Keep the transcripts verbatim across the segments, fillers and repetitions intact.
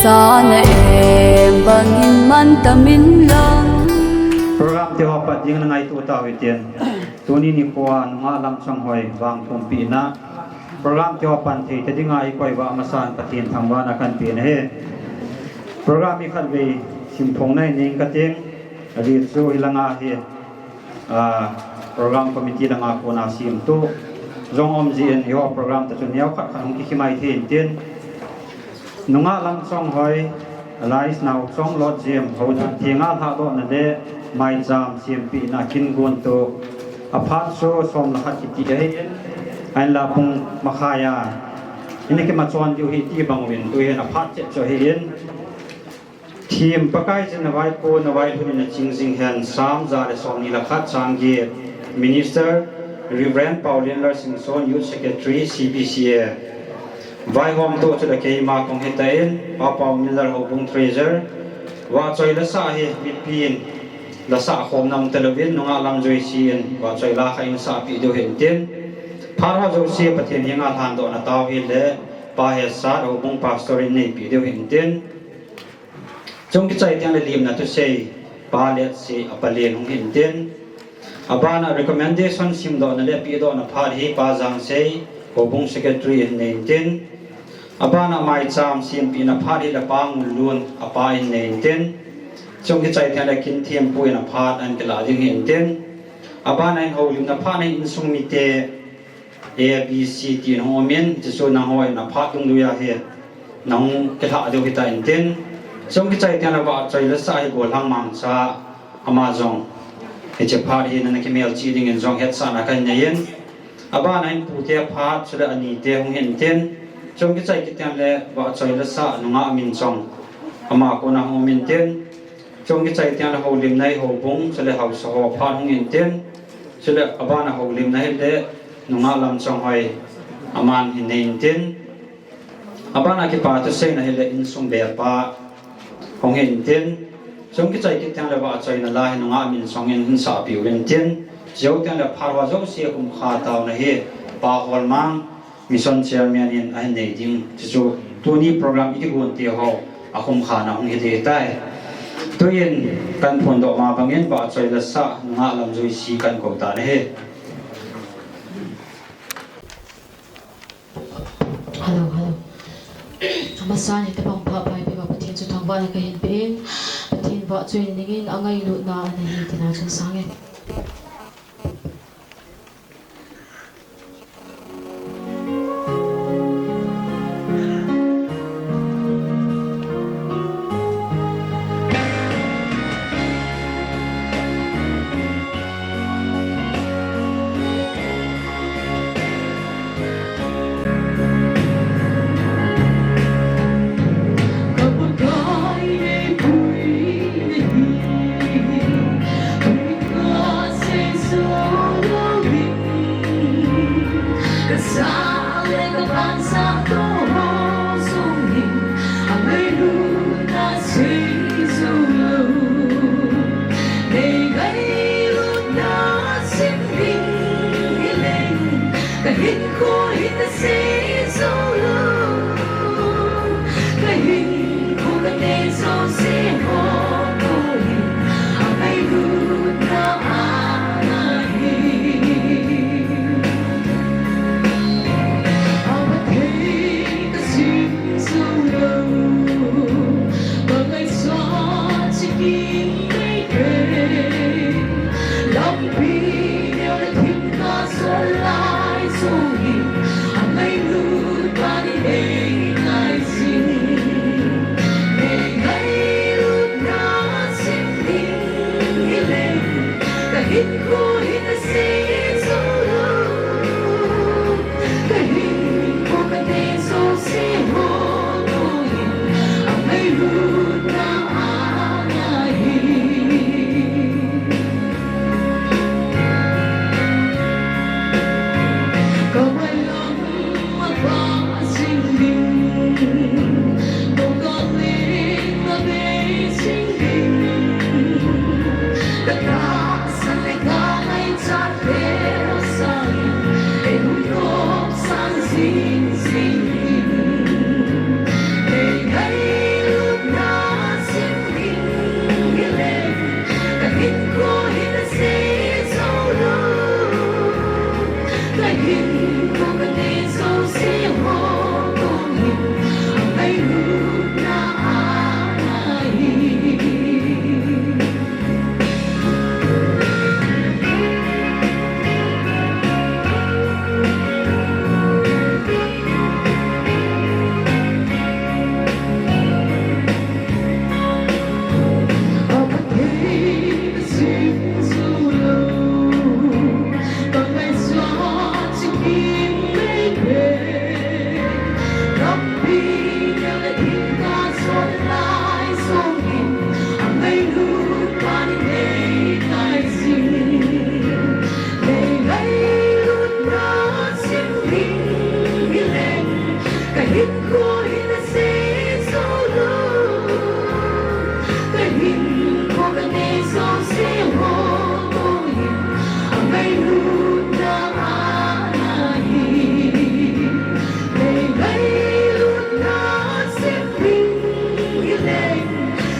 Sana em bangin man tamin lang. Program te ho pat ding na ngaito tau hitin. Tuni nikho a nungah lam chonghoi vang thumpina. Program te ho pan thei ta dinga ikoi uva amasan Pathen thangvahna kahin pe ahi. Program hi khatvei simphong na nei ing kating. Ajeh chu hilanga hi, ah, program committee langa kona semtu jong um jeh in, eiho program toh chu neo khat khat hung kikhai mai thei intin. Nungah lam chonghoi, Alice Naochong Lotjem, houlim thenga lhadohna le maicham sempina kin gon toh, aphat chu som le khat kiti ahin, ahinla pung makhai a ina kimachon diu ahi ti bang uvin, tuhin aphat chet chu ahin. Thim Pakai jin na vaipo na vailhun in na ching jing hen, Sam ja le somni le khat chang get. Minister, Reverend Paulianlal Singson, Youth Secretary, C B C A. Vaihom toh chu le keima kong hitan, Pa Pauminlal Houbung Treasurer. Vahchoi la sah hi mipin la sah khom na um talouvin, nungah lam jouse in vahchoi la khat in sahpeh diu hintin. Phat ho jouse Pathen henga lhandohna tao hile, Pa Hesat Houbung Pastor in neipeh diu hintin. Chung kichai teng le limna thusei, Pa Letsei Apalen hung hintin. Abana recommendation simdohna le pehdohna phat hi Pa Jangsei, Houbung Secretary in nei intin. Abana maicham sempina phat hi le Pa Ngulun apa in nei intin. Chung kichai teng le kin thempu in aphat ahin kilah ding hintin. Abana in houlimna phat hi insung mite A B C tin hung umin, chuchu nangho in aphat dungjuiya hi nahung kilhah diu hita intin. Chung kichai teng le vahchoi la sah hi Golhang Mangcha, ama jong hiche phat hi nana kimelchih dingin jong hetsahna kahin nei in. Abana in pute phat chule anite hung hintin. Chung kichai kit teng le vahchoi la sah nungah min chong, ama kona hung um intin. Chung kichai teng le houlimna hi Houbung chule haosa ho phat hung hintin. Chule abana houlimna hile nungah lam chonghoi, aman hin nei intin. Abana kipa thuseina hile insung bepa hung hintin. Chung kichai kit teng le vahchoina la hi nungah min chongin hin sahpeh uvintin. Chujou teng le phat ho jouse khumkha taona hi Pa Holmang, Mission Chairman in ahin nei ding. Chuchu tuni program i kigon te ho akhumkhana hung hi ding ahitai. Tuin kahin phondoh ma bangin vahchoi la sah nungah lam jouse kahin kou tan ahi. Hello, hello. Amasan hitobang phat pha eipeuva Pathen chu thangvahna kahin pe in, Pathen vahchoi ningin angailutna ana hi tina chun sange.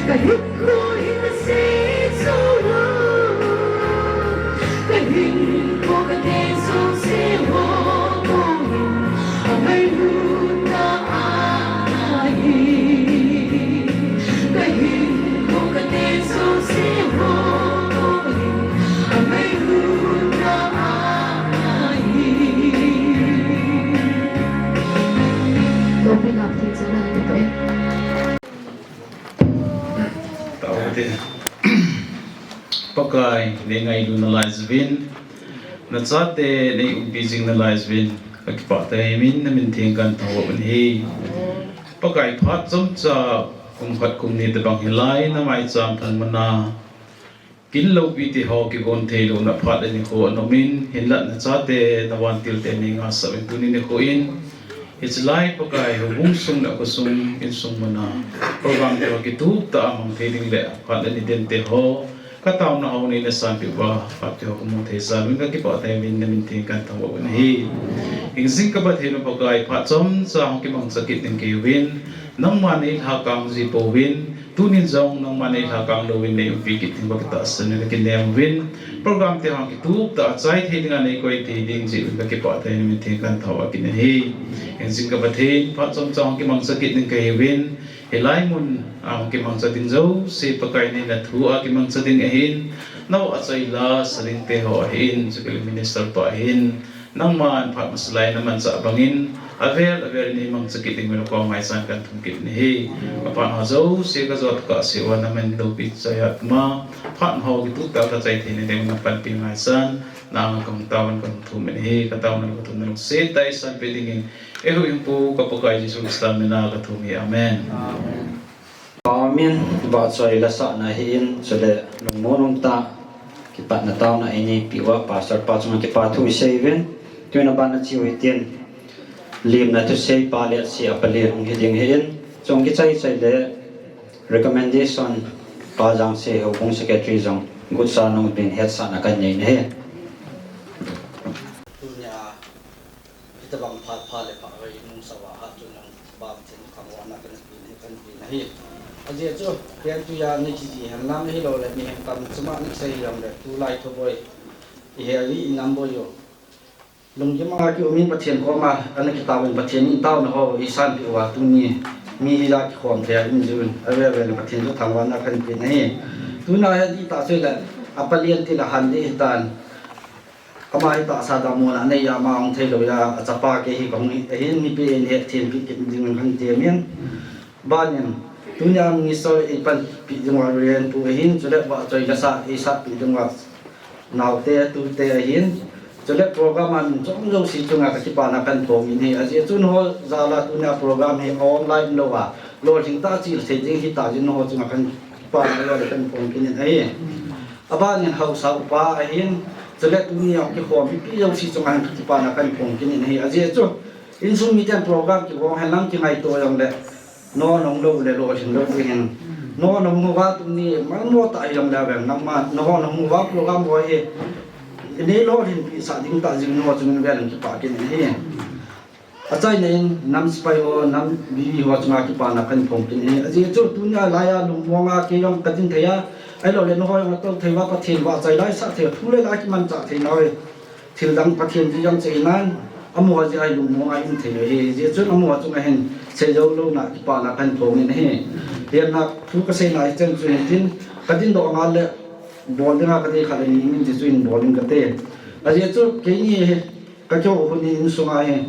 Ka hinkho hi ka sei zo lo, ka hinkho ka dei zo se ho ko hin, a mai lutna ahi. Ka hinkho ka dei zo se ho ko hin, a mai lutna ahi. Lopi lap thei chana ni to e. Taute. Pakai, nei ngailu nalai jeh uvin, nachate nei umpi jing nalai jeh uvin, kakipah tahih in, namin theng kathangvah uvin ahi. Pakai, phat chomcha kum khat kum ni tabang hilai, namai cham thang mana, kin loupi te ho kigon thei louna phat le nikho ana um in, hinlah nachate, navantil te nei ngaisah uvin tuni nikho in, hiche lai Pakai houbung sung le khosung insung muna program te ho kitup tah a mang thei ding le phat le ni den te ho, kataona ho nei nasanpeh uva, phat te ho kamu thei jal uvin kakipah tahih in namin theng kathangvah uvin ahi. Hingjing ka Pathen u Pakai, phat chomcha hung kimangcha kit ding kahiuvin, nangma nei lhakang ji pouvin, tunin jong nangma nei lhakang louvin nei umpi kit ding uva kitahsan in kakinem uvin, program te ho kitup tah a chai thei dinga nei koi thei ding jeh uvin kakipah tahih in namin theng kathangvah kit in ahi. Hingjing ka Pathen, phat chomcha hung kimangcha kit ding kahiuvin, hilai mun a hung kimangcha ding jouse Pakai nei nathu a kimangcha ding ahin, nao a chai la saling te ho ahin, chule minister pa ahin, nangman phat masa lai namanchah bangin, avel avel in nei mangcha kit ding uvin nakoma ngaichan kathum kit in ahi. Ka phat ho jouse kajot kahse uva namin loupi chai a tuma, phat ho kitup tah a kachai theina ding napanpi ngaichan, nanga kahung taovin kahung thum in ahi. Kataona le kathumna lungset tah a eisanpeh dingin, eihuhhingpu ka Pakai Jesu Christa mina kathum ahi. Amen. Amen. Vahchoi lasahna ahin, chule lungmon umtah a kipana taona eineipi uva, Pastor pa chunga kipa thu isei uvin, tuin abana cheu hitin, limna thusei pa Letsi a palen hung hiding ahin, chung kichai chai le recommendation pa Jangse houbung secretary jong gutsa nung bin hetsahna kanei in ahi. Tunia hitabang phat pha le pha hoi nung sa uva, hatchungnung bam thin thangvahna kanei in ahi, kanei in ahi. Ajeh chu, pen tuja nei kiji henlang ahilou le mihem tam chama nei sei hijongle tulai thuboi ihel uvin nam boi u. Lunggim a kium in Pathen koma ana kitao in Pathen in taona ho eisanpeh uva tuni mi hija kikhom thei a um jiuvin, avel vel in Pathen chu thangvahna kanei in ahi. Tuna hi dihtah chu le, apalen ti le han ding hitan. Ama hi tahsa damlouna anei a, ama hung theilou a, achapa kei hi kahung hi, ahin mipi in hetthempi kit ding in kahin temin. Banin, tunia minister eipanpi ding uva Reverend pu ahin, chule vahchoi lasa eisatpi ding uva naote, tute ahin, chule program a min chom jouse chunga kakipana kahin phong in ahi. Ajeh chu nangho jal a tunia program hi online lou a, lolhing tah a chil thei ding hita jeh in nangho chunga kakipana kahin phong kit in ahi. Abanin haosa upa ahin, chule tuni a kikhom mipi jouse chunga kakipana kahin phong kit in ahi. Ajeh chu, insung miten program kigong henlang kingaito jongle, nangho nahung lou le lolhing lou ding ahin. Nangho nahung uva tuni, malmo tah hijongle vang, nangma, nangho nahung uva program ho hi nei lolhinpi sah ding tah jeh in nangho chunga vang kipah kit in ahi. Achaina in nam sepai ho, nam VV ho chunga kipana kahin phong kit in ahi. Ajeh chu tunia laiya lungmong a kei jong kadin thei a, ahilou le nangho jong natou thei uva Pathen vahchoi laisah thei, thu le la kimanchah thei nau hi. Thil dang Pathen ti jong chai nan, amaho jeh a lungmong a um thei lou ahi. Ajeh chu amaho chunga hin seijou louna kipana kahin phong in ahi. Hiche a thu kaseina hichan chu hitin, kadin doh ngal le bol dinga kadei khat le ni min ti chu in bol ding kate. Ajeh chu keini hi kakihou hun in sunga hi,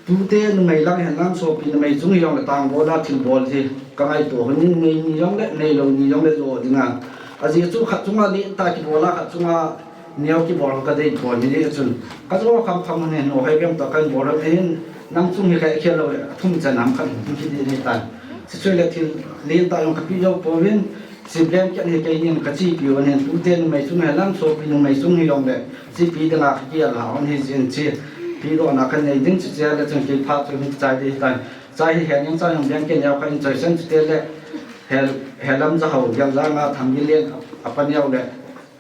tute numei lang henlang sopi numei chung hijongle tang bol a thil bol hi kangaito hun in, nei ni jongle, neilou ni jongle jo dinga. Ajeh chu khat chunga lentah kibol a, khat chunga neo kibol ho kadei bol ni jeh chun, kajo kham kham hun in, nangho hoi bem tah kahin bol hon in, nang chung hi kakhel lou le, athum chan ham khat hung kit ding ahitan. Chuche le thil lentah jong kapeh jou pouvin, hiche blanket hi keinin kachepi un ahin, tute numei chung henlang sopi numei chung hijongle, chepi dinga kagel lha un ahi jeh in, chepi dohna kanei ding, chuche le chun kei phat chun hin chai ding ahitan. Chai hi hen in chai jong blanket neo kahin choisan, chuteng le hel, helam jahao, gel janga Thanggin Len, apa neo le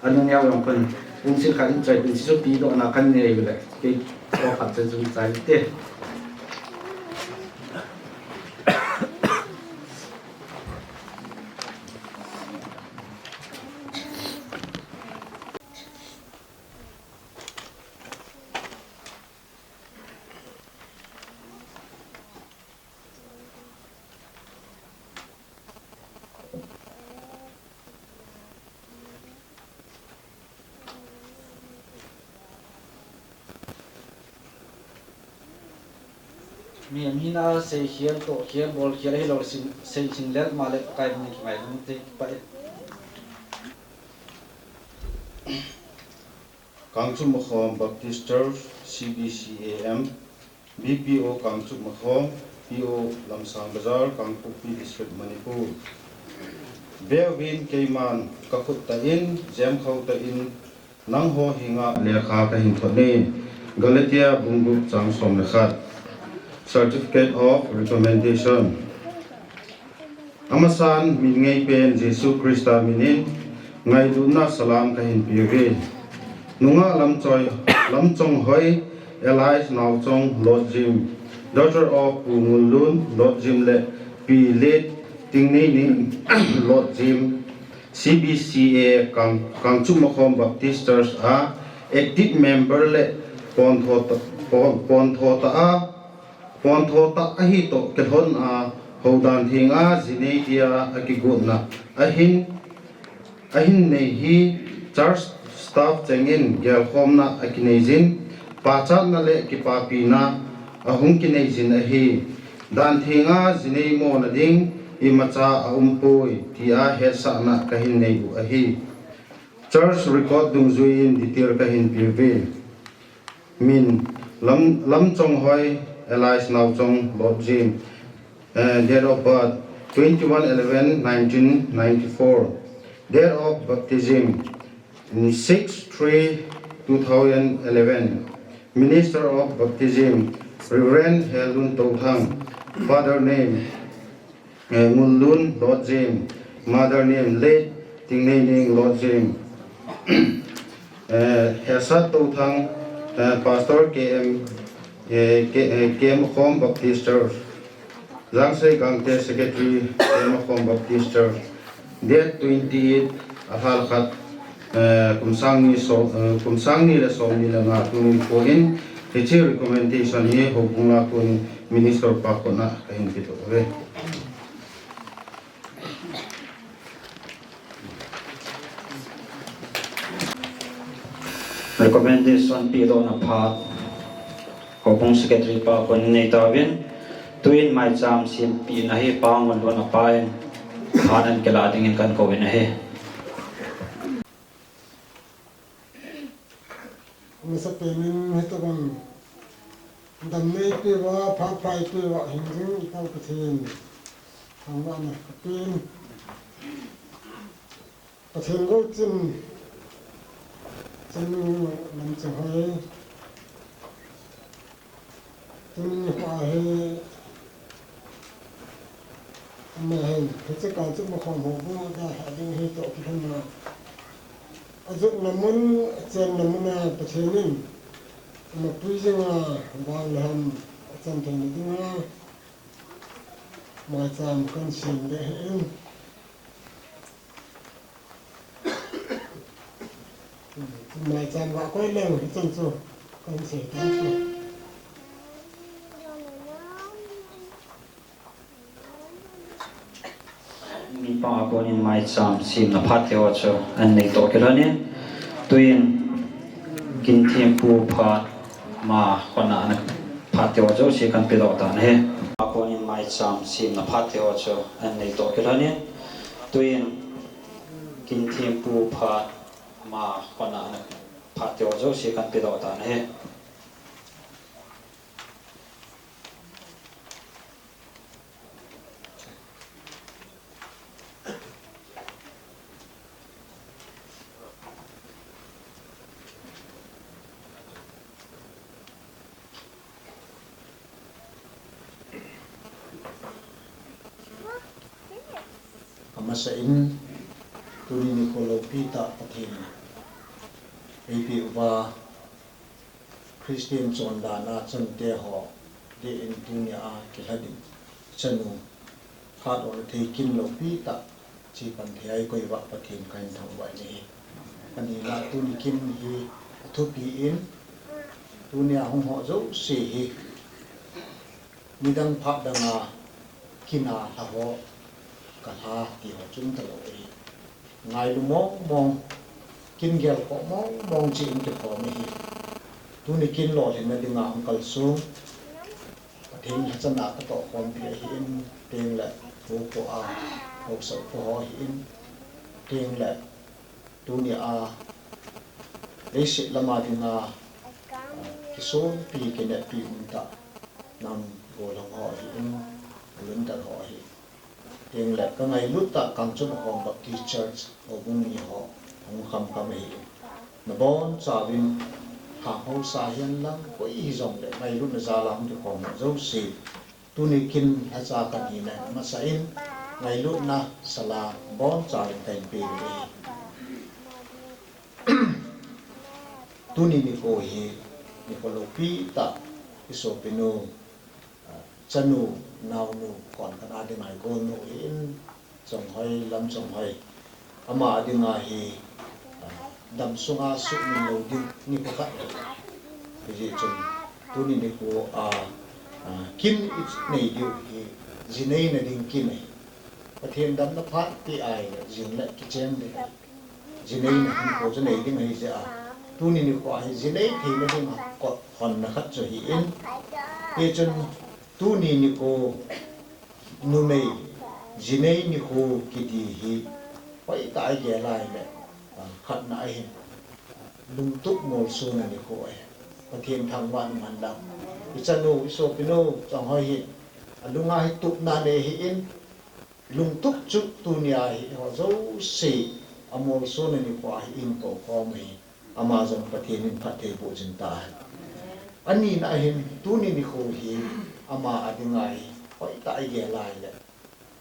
anu neo jong khun, pungsil khat in choi, pungsil chu pi dohna kanei u le, kei phat chun chai te. Mihem hina seikhel, tohkhel, bolkhel ahilou sin, seilhing lel male Pakai min in kingailutna te pah e. Kangchup Makhom Baptist Church, C B C A M, B P O Kangchup Makhom, P O Lamsang Bazar, Kangpokpi District, Manipur. Veuvin, keiman kakhut tah in, jemkhao tah in, nangho henga lekha kahin thot e. Galatia bung gup chang som le khat. Certificate of Recommendation. Amasan, min ngeipen Jesu Christa min in, ngailutna salam kahin peuve. Nungah Lamchoi, Lamchonghoi, alias Naochong, Lord Jim, daughter of Pu Ngulun, Lord Jim le Pi Late Tingneining, Lord Jim, C B C A Kang, Kangchup Makhom Baptist Church a active member le pontho ta, pon, pontho tah a, pontho tah ahi toh kilhon a, houdan theng a jinei dia akigotna ahin, ahin nei hi church staff cheng in gelkhomna akinei jin, pachatna le kipapina ahung kinei jin ahi. Dan theng a jinei mona ding imacha aumpoi, tia hetsahna kahin nei u ahi. Church record dungjuiyin detail kahin peuve. Min, Lam, Lamchonghoi, alias Naochong, Lord Jim. Uh, date of birth, twenty-one eleven nineteen ninety-four. Date of baptism, six three two thousand eleven. Minister of baptism, Reverend Helun Touthang. Father name, eh, Ngulun Lord Jim. Mother name, Late Tingneining Lord Jim. Eh, Hesat Touthang, eh, Pastor K M, eh, K, eh, K M Makhom Baptist Church. Jangsei Gangte, Secretary, K M Makhom Baptist Church. Date twenty-eight, a lha khat, eh, kum sang ni so, eh, kum sang ni le som ni le nga tuni nikho in, hiche recommendation hi houbung a kon in Minister pa khut a kahin pedoh uve. Recommendation pedohna phat, Houbung Secretary pa khut in nei tauvin, tuin maicham sempina hi Pa Ngulun apa in phat ahin kilah dingin kahin kouvin ahi. Amasapen in hitobang dam neipeuva, phat pha eipeuva hing jing i Pa Pathen thangvahna kapen. Pathen gol chim, chim lam chim hoi. Tuni nikho hi, ama hin, hiche Kangchup Makhom houbung a dalha ding hi toh kilhon a, ajotna mun, achenna mun a Pathen in ama pui jing a, vang le ham achan theina dinga maicham kahin sem ding ahin. Maicham vah koi leng hichan chu kahin sei tan chu. Mipa a kon in maicham semna phat teho chu ahin nei toh kilhon in, tuin kin thempu phat, ama khut a ana phat teho jouse kahin pedoh tan ahi. A kon in maicham semna phat teho chu ahin nei toh kilhon in, tuin kin thempu phat, ama khut a ana phat teho jouse kahin pedoh tan ahi. Amasa in, tuni nikho loupi tah Pathen in eipeh uva, Christian chondan a chonte ho ding in tunia kilha ding chanu, phat ona thei kin loupi tah, chi pan thei a eikoi uva Pathen kahin thangvah in ahi. Ani na tuni kin hi athupi in, tunia hung ho jouse hi, nidang phat dang a kin a lha ho, ka lha ti ho chu um talou ahi. Ngailu mong mong, kin gelkhoh mong mong chi in kikhom ahi. Tuni kin lolhinna dinga hung kalsong, Pathen Hin hachana katoh khompi ahin, tengle, pu pu a, hausa pu ho hin, tengle, tunia, leiset lama dinga, ah, kisonpi kineppi umtah, nam gollhang ho hin, volunteer ho hin. Tengle, kangailut tah Kangchon Home Baptist Church, Houbung ni ho, hung khamkham ahi. Nabonchauvin, hahausa hihen lang, koi hijongle, ngailutna jal a hung kikhom jouse. Tuni kin lhacha kanina masa in, ngailutna sala, bonchauvin kahin pe uve. Tuni nikho hi, nikho loupi tah, isopinu, ah, chanu, naonu, khon khat a dinga igolnu hin, Chonghoi, Lamchonghoi. Ama a dinga hi, ah, damsunga suhmil lou ding nikho khat. Hijeh chun, tuni nikho a, ah, kin inei diu hi, jineina ding kin ahi. Pathen damna phat ti ahile, jing le kichen ding ahi. Jineina hinkho chu nei ding ahi jeh a. Tuni nikho a hi jinei theina dinga kot honna khat chu ahin. Hichun tuni nikho numei jinei nikho kiti hi hoitah a igel a ahile, ah, khatna ahin. Lungtup molsona nikho ahi. Pathen thangvah in umhen lang. Ichanu, isopinu, Chonghoi hin. Alunga hi tupna anei ahin. Lungtup chu tunia hi eiho jouse amolsona nikho ahin koukhom ahi. Ama jong Pathen in phatthei boh jing tahen. Anina ahin tuni nikho hi ama a dinga hi hoitah a igel a ahile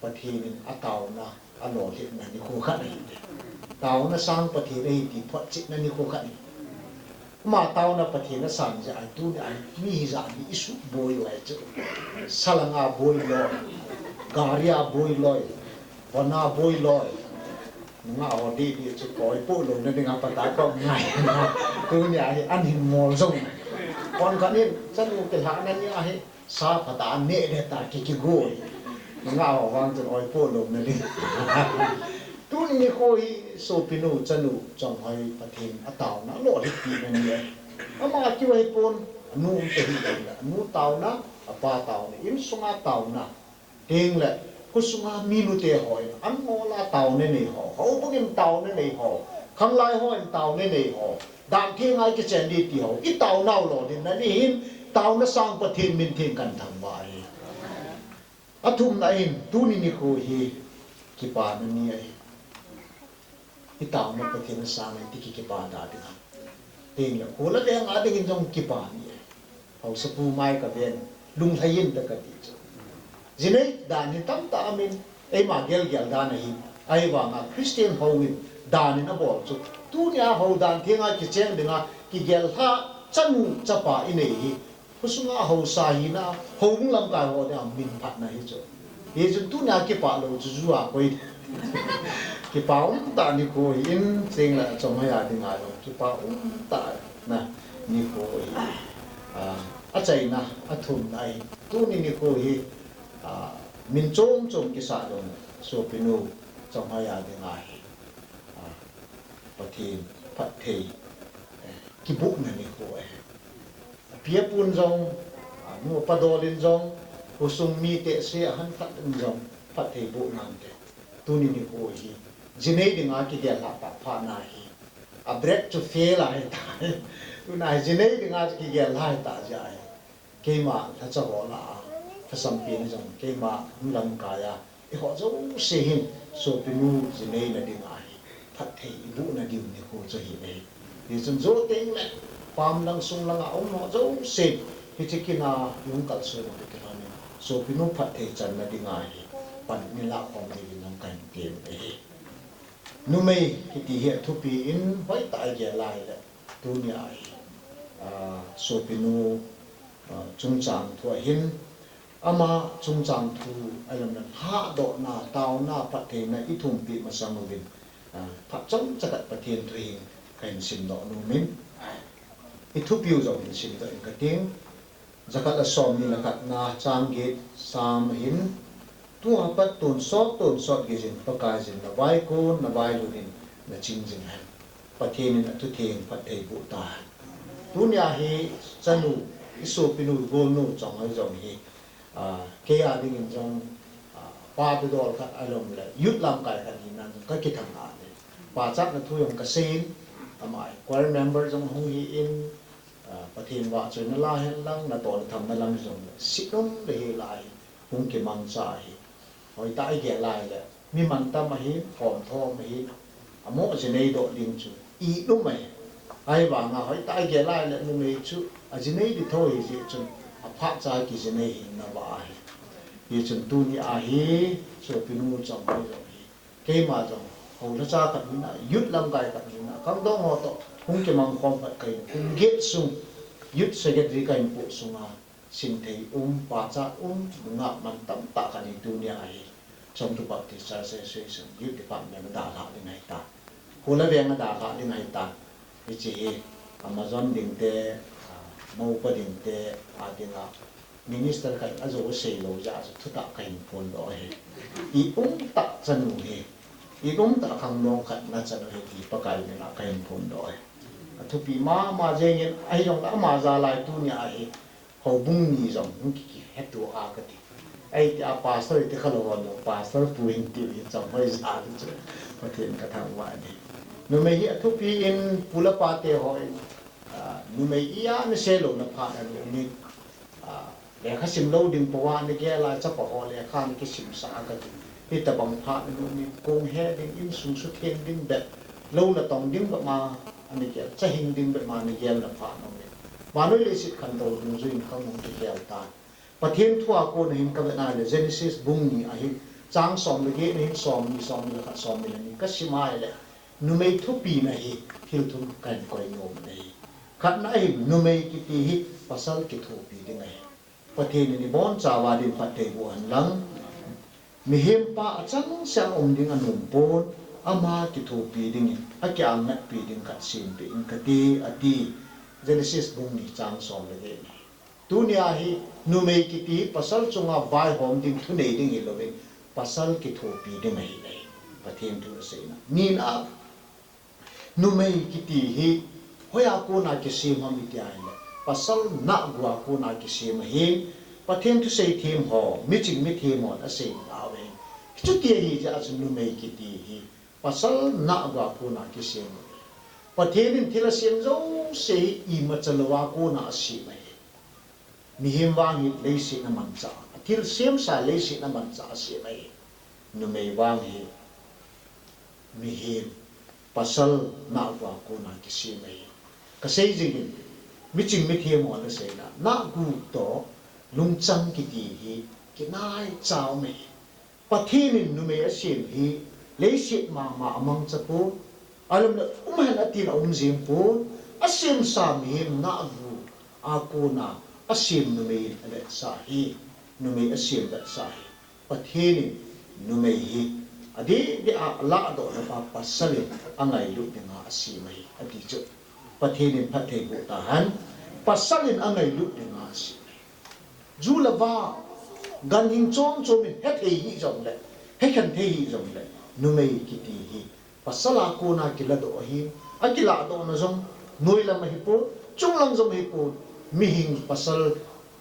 Pathen in ataona alolhinna nikho khat ahi. Taona sang Pathen ahi ti photchetna nikho khat ahi. Ama taona Pathen asan jeh a, tunia mi hijat hi isuhboi u ahi chu. Sa langa boi loi, gari a boi loi, von a boi loi. Nungah ho didi chu koi poh louna dinga phatah a koi ngai. Tunia hi an hin mol jong. Kon khat in chanu kilhahna nia hi. Sa phatah a neh le tah kikigoi. Nungah ho vang chun oi poh louna ding. Tuni nikho hi sopinu chanu Chonghoi Pathen ataona alolhinpina ni ahi. Ama keu ahipon, anu um tahih jongle, anu taona, apa taona, insunga taona. Tengle, khosunga minute hon, an ngol a taona nei ho, houbung in taona nei ho, khanglai hon taona nei ho, dan thenga kichen ding ti ho, itaonau lolhinna ni hin, taona sang Pathen min theng kahin thangvah e. Athumna in, tuni nikho hi, kipana ni ahi. Itaona Pathen asan ahi ti ki, kipa da ding ham. Tengle, kho le veng a dingin jong kipa ni ahi. Haosapu mai kaven, lunglhai inte kati chu. Jinei dan hi tamtah aumin, eima gelgel dan ahi, ahivanga Christian hou in dan in abol chu. Tunia hou dan thenga kichen dinga, kigel lhah chanu chapa inei hi. Khosunga haosa hina, houbung lamkai ho dinga min phatna hi chu. Hichun tunia kipah lou chu ju a koi. Kipa umtah nikho hi in, Cheng le Chonghoi a dinga jong kipa umtah na nikho hi. Ah, achaina, athumna hi. Tuni nikho hi, ah, min chom chom kisah jong sopinu Chonghoi a dinga hi. Ah, Pathen phatthei, eh, kibohna nikho ahi. Api apun jong, anu apa dol in jong, khosung mi tehse ahan khat in jong, phatthei boh nante. Tuni nikho hi, jinei dinga kigel lhah tah phat na hi. A break chu fail ahi tai. Tuna hi jinei dinga kigel lhah tah jeh ahi. Keima lhacha ho lah a, lhasam pen jong, keima hung lamkai a, eiho jouse hin, sopinu jineina dinga hi, phatthei ibohna diu nikho chu ahi e. Hichun jou tengle, pam lang sung langa um ho jouse, hiche kin a, ihung kalson u kilhon in, sopinu phatthei channa dinga hi, pan ilah khom diuvin jong kahin tem e. Numei kiti hi athupi in hoitah a igel a ahile, tunia hi, ah, sopinu, ah, chungchang thu ahin, ama chungchang thu ahiloule lhahdohna, taona, phattheina ithumpi masang uvin, ah, phat chomcha khat Pathen thu hin kahin simdoh nomin. Ithupiu jong hin simdoh in kating. Jakhat le somni le khatna chang get Sam ahin, tua pat tonsot tonsot geiyin Pakaiyin navaikon navailut in naching jing hen. Pathen in athutheng phatthei boh tahen. Tunia hi chanu, isopinu, igolnu Chonghoi jong hi, Kei a dingin jong pa dodol khat alom le youth lamkai khat hina jong kakithang a le, pachatna thu jong kasei in, ama hi choir member jong hung hi in, Pathen vahchoina la hen lang, natoh nathamna lam jong le, sinom le hi lai hi hung kimangcha hi. Hoitah igel lai le, mi mantam ahin, khomthom ahin, amo jinei doh ding chu inom ahi. Ahivanga hoitah igel lai le, numei chu ajinei di tho hijeh chun, aphat cha kijinei hi nava ahi. Hichun tuni a hi, sopinu chong hi jong hi, keima jong houlhacha khat hina, youth lamkai khat hina, khangdong ho toh hung kimang khom khat kahin, kum get sung youth secretary kahin poh sunga, sinthei um, pachat um, nungah mantam tah khat hi tunia hi Chongthu Baptist Church Association Youth Department a dalhah ding ahitan. Khul a veng a dalhah ding ahitan. Hiche hi Amazon dingte, moupa dingte a dinga minister khat in ajou aseilou jeh a chu thutah kahin phondoh ahi. I umtah chanu hi, i umtah khangdong khat na chanu hi ti Pakai mina kahin phondoh ahi. Athupi mama jengin, ahijongle ama jal a hi tunia hi houbung ni jong hung kikiheto a kati. Eiti a pastor iti khalou hon jong pastor pu hin tiu hi cham hoija chu Pathen kathangvah in ahi. Numei hi athupi in pu le pate hon, numei ia nasei louna phat ana um in, lekha sim lou ding pouva nagel a chapa ho lekha nakisimsah a kati. Hitobang phat ana um in, kong he ding, insung sutheng ding bep, lou natong ding bep ma nagel, chahing ding bep ma nagelna phat ana um in, vannoi leiset khantou dungjuiyin khang hung kigel tan. Pathen thu a kona hin kavet a le, Genesis bung ni ahin, chang som le get na hin somni, somni le khat, somni le ni kasim a le, numei thupina hi thil thum kahin koi nom in ahi. Khatna ahin, numei kiti hi pasal kithopi ding ahi. Pathen in ibonchauva din phatthei boh hen lang, mihempa achangseh a um ding anom pon, ama kithopi dingin, akiangatpi ding khat sempeh in kati, ati. Genesis bung ni chang som le get ni. Tunia hi numei kiti hi pasal chunga vaihom ding, thunei ding hilouvin, pasal kithopi ding ahi, ahi. Pathen thu aseina. Nina, numei kiti hi hoiya kona kisem ham iti ahile, pasal nahgu a kona kisem ahin, Pathen thusei them ho, miching mithem hon asei tauvin, chuti ahijeh a chu numei kiti hi pasal nahgu a kona kisem ahi. Pathen in thil asem jouse hi imacha louva kona asem ahi. Mihem vang hi leiset a manchah, athil semsa leiset a manchah asem ahi. Numei vang hi mihem, pasal nahgu a kona kisem ahi. Kasei jingin, miching mithem hon aseina, nahgu toh lungchang kiti hi kinaicha um ahi. Pathen in numei asem hi leiset mama amangcha pon, alom le um hen atin aum jeng pon, asemsa mihem nahgu a kona asem numei in avetsah hi, numei asem vetsah hi. Pathen in numei hi adeh deh a alahdohna pa pasal in angailut dinga asem ahi, ati chu. Pathen in phatthei boh tahen, pasal in angailut dinga asem ahi. Ju le va, ganhing chom chom in hethei hih jongle, hekhen thei hih jongle, numei kiti hi pasal a kona kiladoh ahin, akilahdohna jong noilam ahipon, chunglang jong ahipon, mihing pasal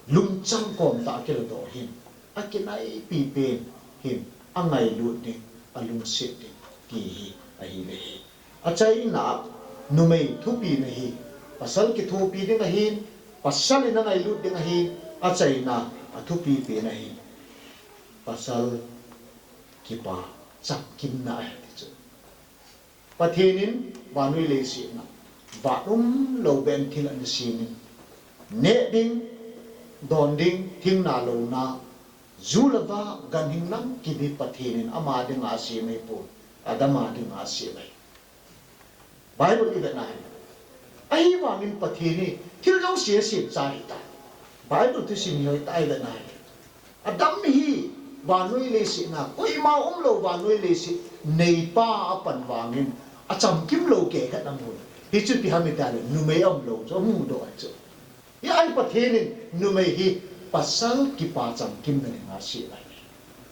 lungchang kom tah a kiladoh ahin, akinaipi pen hin angailut ding, alungset ding ti hi ahi le hi. Achaina, numei thupina hi pasal kithopi ding ahin, pasal in angailut ding ahin, achaina, athupi pen ahi, pasal kipa chamkimna ahi ti chu. Pathen in vannoi leiset a vah umlou beh in thil ana sem in, neh ding, don ding, thingna louna, ju le va, ganhing namkim hi Pathen in ama dinga asem ahipon, Adam a dinga asem ahi. Bible ivet na hile, ahivangin Pathen hi thil jouse asemcha ahitai. Bible thusim hi hoitah a ivet na hile, Adam hi vannoi leiset a koima umlou vannoi leiset neipa apan vangin achamkim lou kei khat amun. Hichu ipi ham itile numei aumlou chu amudoh ahi chu. Hijeh a hi Pathen in numei hi pasal kipa chamkimna dinga asem ahi.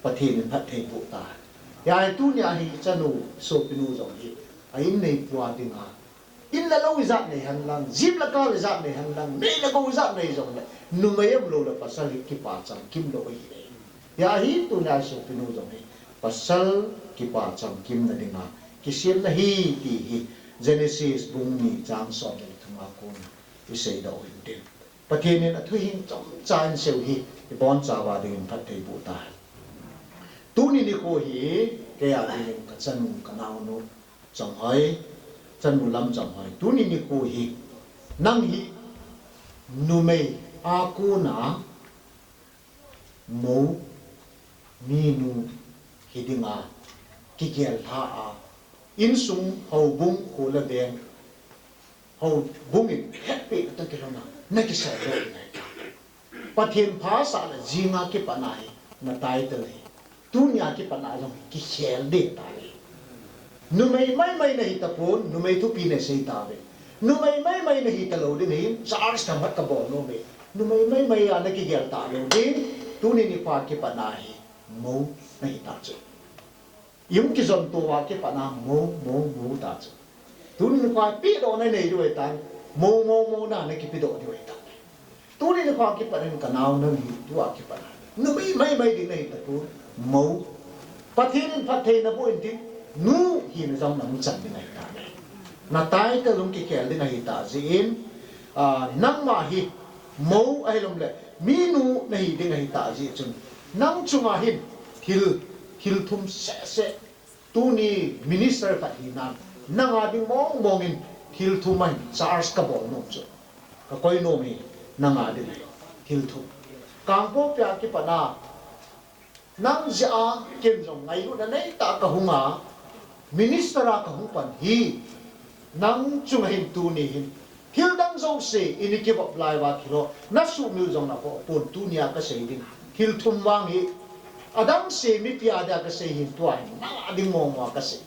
Pathen in phatthei boh tahen. Hijeh a hi tunia hi chanu sopinu jong hi a-in neipua dinga In le lou ijat nei henlang, jeep le car ijat nei henlang, nei le gou ijat nei jongle, numei umlou le pasal hi kipa chamkim lou ahi. Hijeh hin tunia sopinu jong hi pasal kipa chamkimna dinga kisemna ahi ti hi Genesis bung ni chang som le thum a kona iseidoh u ahin tin. Pathen in athuhing chomcha in aseiu hi ibonchauva dingin phatthei boh tahen. Tuni nikho hi kei a dingin kachanu kanaonu Changhoi, chanu Lamchanghoi, tuni nikho hi nang hi numei a kona mou, minu hi dinga kigel lha a, insung, houbung, kho le veng, houbung in hetpeh toh kilhona nakisol lou ahi. Pathen phasah le jinga kipatna hi na title hi tunia kipatna jong kikhel ding ahitai. Numei maimai nahi tapon, numei thupi nasei tauve. Numei maimai nahi talou ding ahin, church themkhat kabol nom e. Numei maimai a nakigel talou ding, tuni nikho kipatna hi mou nahi ta chu. Ihung kijom touva kipatna mou, mou, mou ta chu. Tuni nikho pehdohna nei diu ahitan, mou, mou, mou na nakipedoh diu ahitan. Tuni nikho kipatna in kanao nang hi tua kipatna. Numei maimai ding nahi tapon, mou. Pathen in phatthei naboh in tin, nu hina jong nahung chan ding ahitan. Na title jong kikhel ding ahitah jeh in, ah, nangma hi mou ahilou le minu nahi ding ahitah jeh chun, nang chunga hin thil, thil thum seh seh, tuni minister khat hinan, nanga ding mong mong in thil thum ahin church kabol nom chu. Kakoi nom hi nanga ding ahi, thil thum. Kangpokpi a kipatna, nang jeh a ken jong ngailutna neitah kahunga, minister a kahung pan hi, nang chunga hin tuni hin thil dang jouse in ikivop lai uva thil ho nasuhmil jong nakhoh pon, tunia kasei ding thil thum vang hi, adangse mipi a dia kasei hin tua hin nanga ding mong mong a kasei.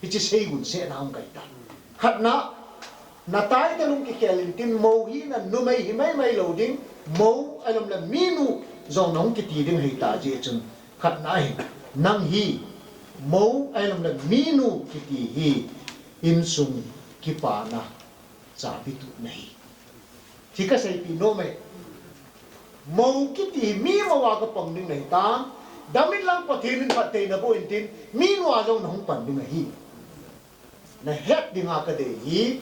Hiche seigun sehna hung kahitai. Khatna, na title jong kikhel in tin, mou hina numei hi maimai lou ding, mou ahilou le minu jong nahung kiti ding ahitah jeh chun, khatna hin, nang hi mou ahilou le minu kiti hi insung kipana chabi tup nahi. Ti kaseipeh nom e. Mou kiti hi mi mou a kapang ding nahitan, damin lang Pathen in phatthei naboh in tin, minu a jong nahung pan ding ahi. Nahet dinga kadei hi,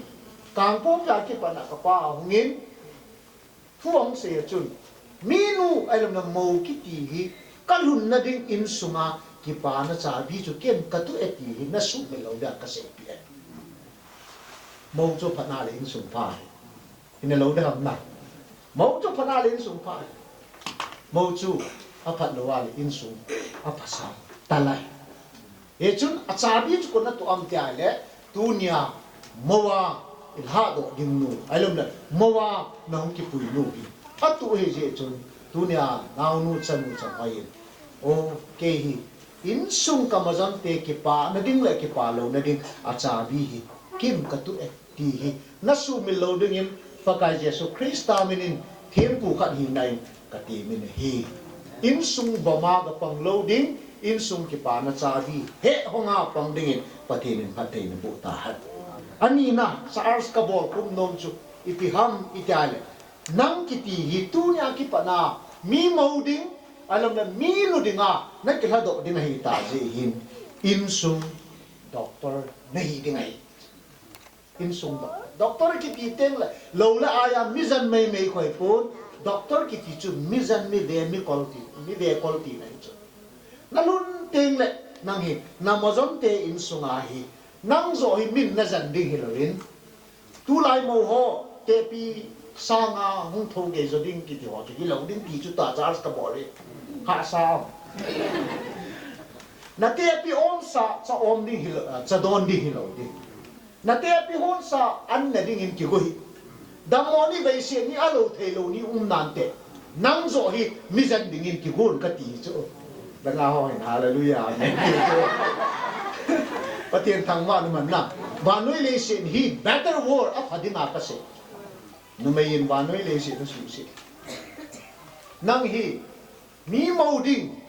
Kangpokpi a kipatna kapa ahungin, thu ahung sei a chun, minu ahilou le mou kiti hi kalhunna ding insunga kipana chabi chu ken katoh e ti hi nasuhmil lou dia kaseipeh e. Mou chu aphatna le insung pha ahi. Ina lou ding ham na. Mou chu aphatna le insung pha ahi. Mou chu aphat lou a le insung aphasam talai. Hichun achabi chu koin atoh ham tia le, tunia mou a ilhadoh ding nu, ahilou le mou a nahung kipui nu hi atoh ahi jeh chun, tunia naonu chanu Changhoi in, o, kei hi insung kamajon te kipana ding le kipa louna ding achabi hi ken katoh e ti hi nasuhmil lou dingin Pakai Jesu Christa minin thempu khat hina in katemin ahi. Insung voma kapang lou ding, insung kipana chabi hehhonga pang dingin Pathen in phatthei naboh tahen. Anina, church kabol khum nom chu ipi ham iti le, nang kiti hi tunia kipatna mi mou ding, ahilou le minu dinga nakilhadoh ding ahitah jeh hin, insung doctor nahi ding ahi. Insung doctor. Doctor kiti teng le, lou le ai a mi jen meimei koi pon, doctor kiti chu mi jen, mi ve, mi kol ti, mi ve kol tina ahi chu. Nalhun teng le, nang hi, namajon te insunga hi, nang joh hi min najen ding hilouvin, tulai mou ho, tepi sanga hung thou gei jo ding kiti ho chu hilou ding ti chu tua church kabol hi. Hahsa. Natepi omsa, cha om ding hilou, cha don ding hilou ding. Natepi honsa an na dingin kigo hi. Dammo ni veise ni alou theilou ni um nante. Nang joh hi mi jen dingin kigon kati chu. Danga ho hin hallelujah, amen ti chu. Pathen thangvah in umhen lang. Vannoi leiset hi better world apha dinga kasei. Numei in vannoi leiset nasuhset. Nang hi mi mou ding,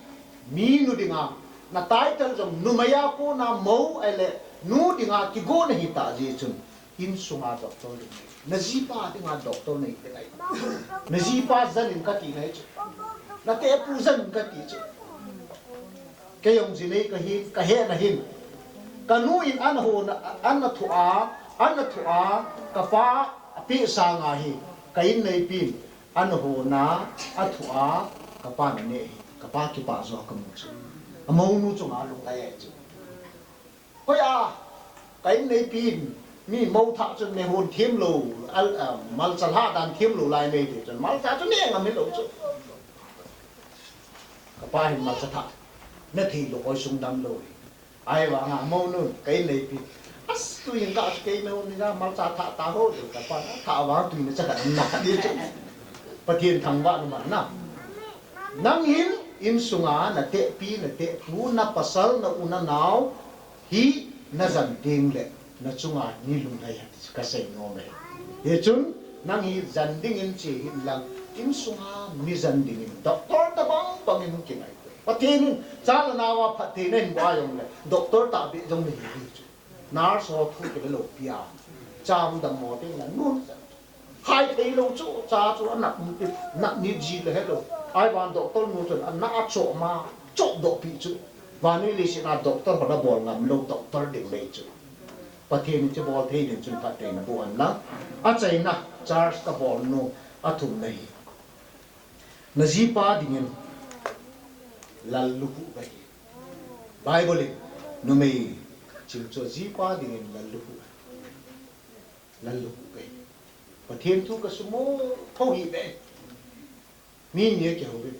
minu dinga, na title jong numei a kona mou ahile nu dinga kigon ahitah jeh chun, Insunga doctor ding. Na jipa dinga doctor nei te ngai. Na jipa jan in kati ngai chu. Na tepu jan in kati chu. Kei jong ji nei kahin, kahet na hin. Kanu in an hona, an na thua, an na thua, kapa apeh sanga hi, ka inneipin, an hona, athua, kapa na neh hi, kapa kipah jo kamu chu. Amounu chunga lunglai ahi chu. Hoiya, ka inneipin, mi mou thah chun nehon thim lou, al, ah, malcha lha dan thim lou lai nei ti chun, malcha chu neh ngam hilou chu. Kapa hin malcha thah, na thei lou, koi sung dam lou hi. Ahivanga mounun, ka inneipin. As, tuin ka, kei mou ni na, malcha thah ta ho, kapa, thah vang tuin cha ka na di chu. Pathen thangvah na man na. Nang hin, insunga, na tepi, na tepu, na pasal, na u, na nao, hi, na jan ding le, na chunga, ni lunglai a, ka sei nom e. Hichun, nang hi jan dingin che hih in lang, insunga, mi jan dingin, doctor tabang bangin hung kingai. Pathen in, cha le nao a phatthei nahin boh jong le, doctor tahbeh jong nahi hi chu. Nurse ho thu kile lou pi a. Cha hung dammo teng le, nun. Hai thei lou chu, cha chu anat, nat ni ji le helou. Ahivang doctor nu chun, anat a choh ma, choh doh pi chu. Vannoi leiset a doctor ho na bol ngam lou, doctor ding lei chu. Pathen in chu bol thei ding chun phatthei na boh hen lang. Achaina, church ka bol nu, athumna hi. Na jipa dingin lallukhuh kahi. Bible in numei chingcho jipa dingin lallukhuh. Lallukhuh kahi. Pathen thu ka sumo tho hi be. Mi ni a kihou be.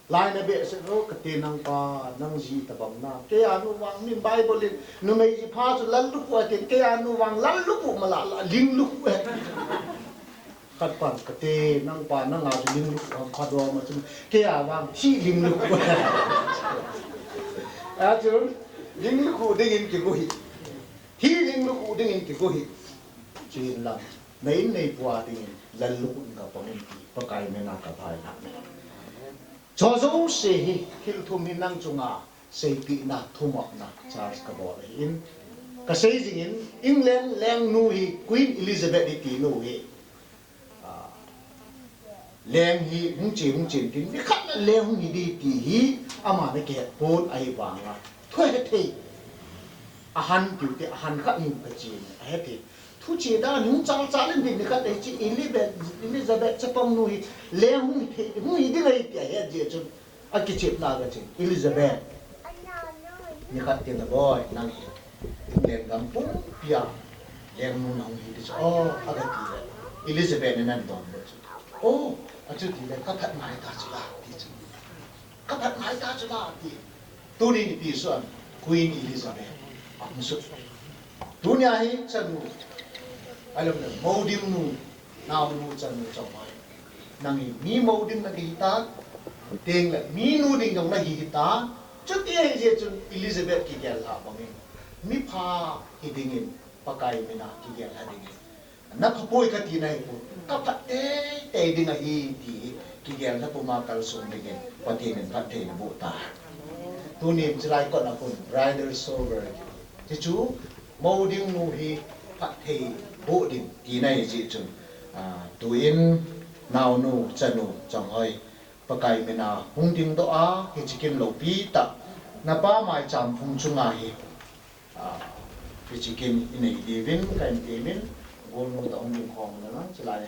Lai na be se ro kate nang pa nang ji tabang na. Kei a nu vang min Bible in numei ji pha chu lallukhuh ati kei a nu vang lallukhuh mala la linglukhuh. Khat pan kate, nang pa, nang a chu linglukhuh ham pha dom a chun, kei a vang, thi linglukhuh. A chun, linglukhuh dingin kigo hi. Thi linglukhuh dingin kigo hi. Chin lang, na inneipu a dingin, lallukhuh in ka pang in ti, Pakai mina ka phai na. Cho jouse hi, thil thum hi nang chunga, seipehna, thumopna, church ka bol ahin. Ka sei jingin, England lengnu hi, Queen Elizabeth hi tinu hi. Ah, leng hi, hung che, hung chen tin, nikhat na leng hung hi di ti hi, ama na kihet pon ahivanga. Thu hethei. Ahan tiu te, ahan khat hin ka chen, ahethei. Thu che dan hung chal chal in din nikhat ei chi Elizabeth, Elizabeth chapang nu hi leng hung hi, hung hi ding ahi ti ahet jeh chun akichepna ka chin Elizabeth. Nikhat tin na boi nang hi. Leng gam pumpi a leng nu na hung hi ti chu. Oh, aga ti le. Elizabeth in ahin dong le chu. Oh, achuti le ka phat ngai ta chu la ti chu. Ka phat ngai ta chu la ti. Tuni nipi suan Queen Elizabeth ahung sut. Tunia hi chanu, alom le, mouding nu, naonu chanu chong hoi. Nang hi mi mouding na kihi ta, teng le mi nu ding jong na kihi ta. Chuti ahi jeh chun Elizabeth kigel lha bangin, mipha hi dingin Pakai mina kigel lha dingin. Na pha poi ka tina hi pon. Ka phat teitei ding ahi ti hi kigel na puma kalsong dingin Pathen in phatthei na boh ta. Tunin chilai kot na pun bridal shower. Ti chu mouding nu hi phatthei boh ding tina hi jeh chun. Ah, tuin naonu chanu chong hoi. Pakai mina hung ding doh a, hiche kin loupi tah. Na pa maicham phung chunga hi. Ah, hiche kin inei diuvin, ka in temin, golnu toh hung ding khom na lang, chulai.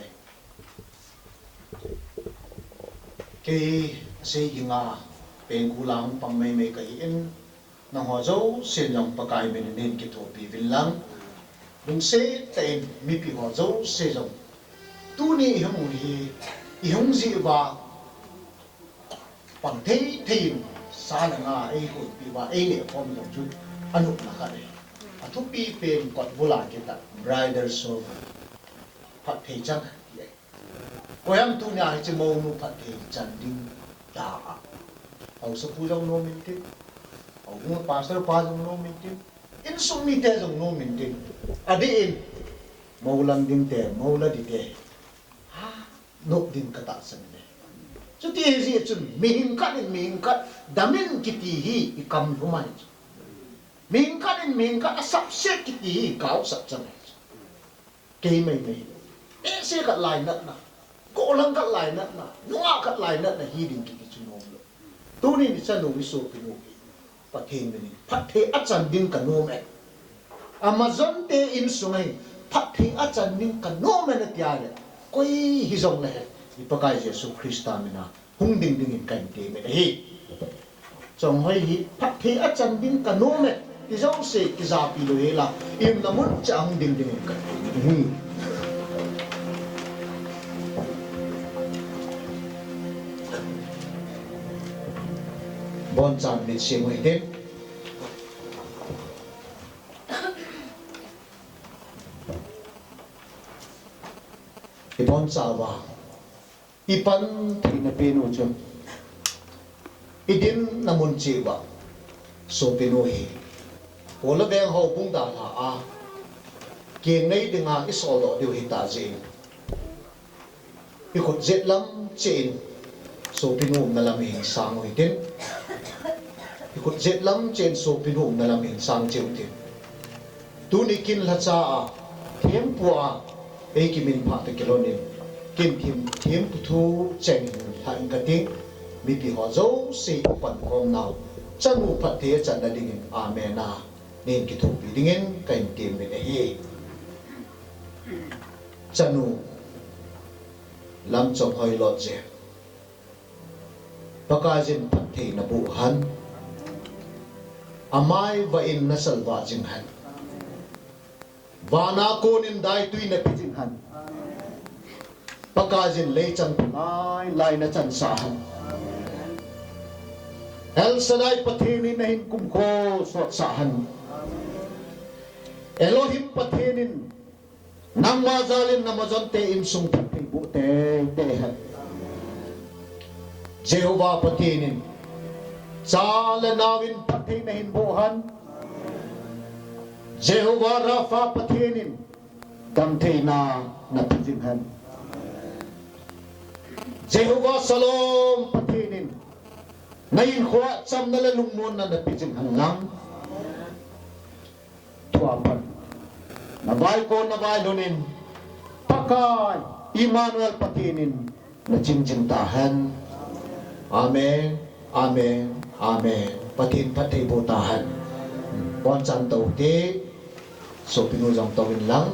Kei, asei ginga, pengkul a hung pang maimai kahi in, nangho jousen jong Pakai min in kithopi uvin lang. Lungset tah in, mipi ho jouse jong. Tuni ihung hi, ihung jeh uva, pang thei thei in, sa le nga eihuhpi uva, eineh khom jong chu anopna khat ahi. Athupi pen kot bula kitah bridal shower. Phatthei chang ti ahi. Koiham tunia hiche mounu phatthei chan ding da a. Haosapu jong nom intin. Haosapu pastor pa jong nom intin. Insung mite jong nom intin. Adeh in. Mou lang ding te, mou la ding te. Ha, nop ding ka tahsan e. Chuti ahi jeh chun, mihing khat in mihing khat, damin kiti hi, i kam lhum ahi chu. Mihing khat in mihing khat, asapset kiti hi, i gaosap chan ahi chu. Kei maimai. Ese khat lainatna. Golang khat lainatna. Nungah khat lainatna hi ding kiti chu nom lou. Tuni ni chanu mi sopinu hi. Pathen minin phatthei achan ding kanom e. Amazon te insung ahi. Phatthei achan ding kanom e nati a le. Koi hijong le hen. I Pakai Jesu Christa mina. Hung ding dingin kahin temin ahi. Chonghoi hi phatthei achan ding kanom e. Ti jouse kijapi lou hela. I umna mun cheh a hung ding dingin kahin temin ahi. Bonchan mitsim u hitin. I boncha uva. I panthei na penu chu. I dinna mun cheh uva. Sopinu hi. Kola veng houbung dalha a. Keng nei dinga i soldoh diu hita jeh in. I khut jet lam cheh in. Sopinu umna lam hin sang u hitin. I khut jet lam cheh in sopinu umna lam hin sang cheh u hitin. Tuni kin lhacha a, thempu a, ei kiminphah toh kilhonin, kin thim, thempu thu cheng in lhah inge kating, mipi ho jouse i pankhom nau, chanu phatthei achanna dingin, amen a, nin kithopi dingin, kahin temin ahi. Chanu, Lamchonghoi Lotje. Pakaiyin phatthei naboh hen. Amai vah in nasalvah jing hen. Vana konin daitui nape jing hen. Pakaiyin leichang lai lai nachansah hen. El Shaddai Pathen in nahin kumkho sotsah hen. Elohim Pathen in nangma jalin na Amazon te insung phatthei boh teitei hen. Jehovah Pathen in, cha le nau in phatthei nahin boh hen. Jehovah Rapha Pathen in, damtheina nape jing hen. Jehovah Shalom Pathen in, na hinkhoa chamna le lungmonna nape jing hen lang. Tua pan. Navaikon navailhunin. Pakai Emmanuel Pathen in naching jing tahen. Amen. Amen. Amen. Pathen phatthei boh tahen. Bonchan tou te. Sopinu jong tou in lang.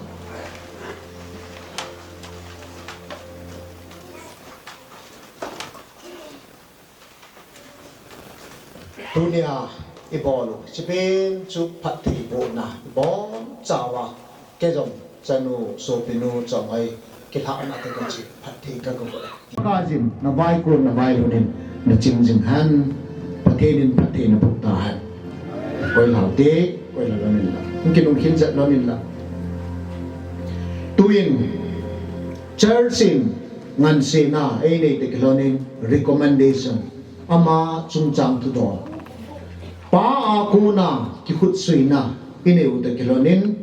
Tunia i bol u, hiche pen chu phatthei bohna, i boncha uva, kei jong chanu, sopinu, chonghoi, kilhahna ka, kachi, phatthei ka, ka boh e. Pakaiyin, navaikon, navailhunin, naching jing hen, Pathen in phatthei naboh tahen. Koi lhau te, koi lhau lam in la. Kinung khin jat lam in la. Tuin, church in, ngansena, einei toh kilhonin, recommendation. Ama chungchang thudol. Pa a kona kikhutsuina inei u toh kilhonin,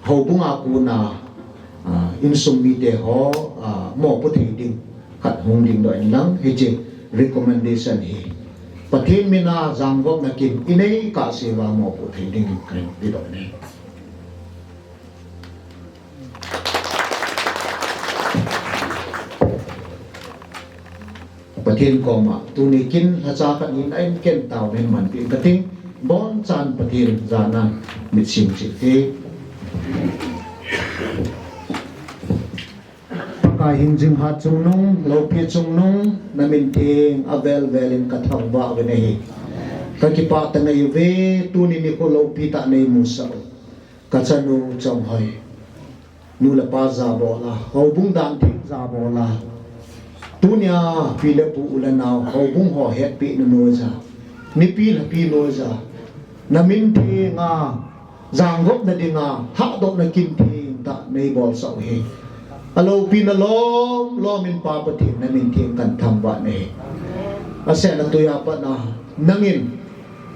houbung a kona, ah, insung mite ho, ah, mopo thei ding khat hung dingdoh in lang, hiche recommendation hi. Pathen mina janggopna kin inei kahsea mopo thei ding kahin pedoh in ahi. Pathen koma, tuni kin lhacha khat hin a in ken tao nen manpi kating, bonchan Pathen jana mitsim cheh te. Pakai hingjing hat chungnung, loupi chungnung, na min theng, avel vel in ka thangvah uve ahi. Ka kipah tah ngai uve, tuni nikho loupi tah nei musah u. Ka chanu chonghoi. Nu le pa jabol a, houbung dan theng jabol a. Tunia pi le pu u le nao, houbung ho hetpi na noiya. Mipi le pi noiya. Na min theng a, janggopna dinga, hahdohna kin theng tah nei bolsah u ahi. Aloupina lom, lom in Pa Pathen na min theng kan thangvah nahi. Asei na tuiya pat na, nangin,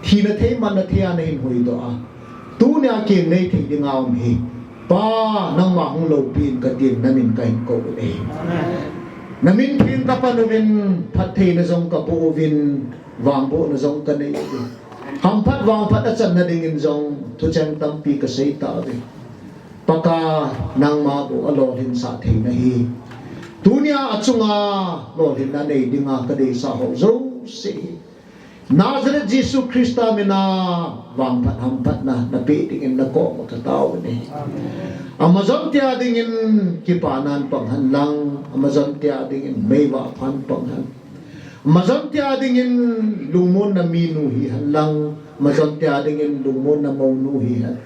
thina thei manna thei a na hin huhdoh a. Tunia keng nei thei dinga um hi. Pa, nangma hung loupin katin na min kahin kou uve. Na min theng ka pan uvin phattheina jong ka boh uvin vangbohna jong ka nei uvin. Hamphat vangphat a channa dingin jong thucheng tampi ka sei tauve. Pakai, nangma bou alolhinsah theina hi, tunia achunga lolhinna nei dinga kadeisah ho jouse hi Nazareth Jesu Christa mina vangphat hamphatna napeh dingin nakoma kataovin ahi. Amajon tia dingin kipana pang henlang, amajon tia dingin meivah phan pang hen. Amajon tia dingin lungmonna minu hihen lang, amajon tia dingin lungmonna mounu hihen.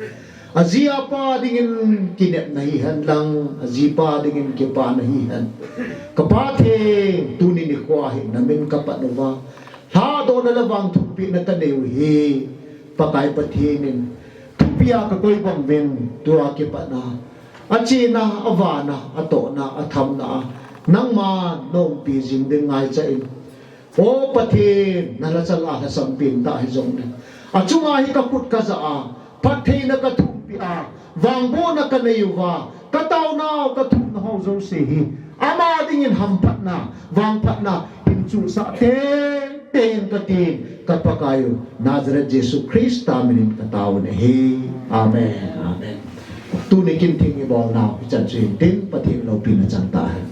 Aji apa dingin kinepna hihen lang, ajipa dingin kipana hihen. Ka Pathen, tuni nikho hi namin kapan uva, lhahdohna le vangthumpehna kanei u hi, Pakai Pathen in thupia kakoi bang uvin, tua kipatna, achena, avana, atohna, athamna a, nangma naumpi jing ding ngaicha in. O Pathen, nalhachal a lhasam pen tah hijongle, achunga hi kakhut kajah a, phattheina kathumpeh a, vangbohna kanei uva, kataonau, kathumnau jouse hi, ama dingin hamphatna, vangphatna hin chuhsah tengteng katin, ka Pakai u, Nazareth Jesu Christa minin kataovin ahi. Amen. Amen. Tuni kin theng ibolnau hichan chu hintin, Pathen loupina chang tahen.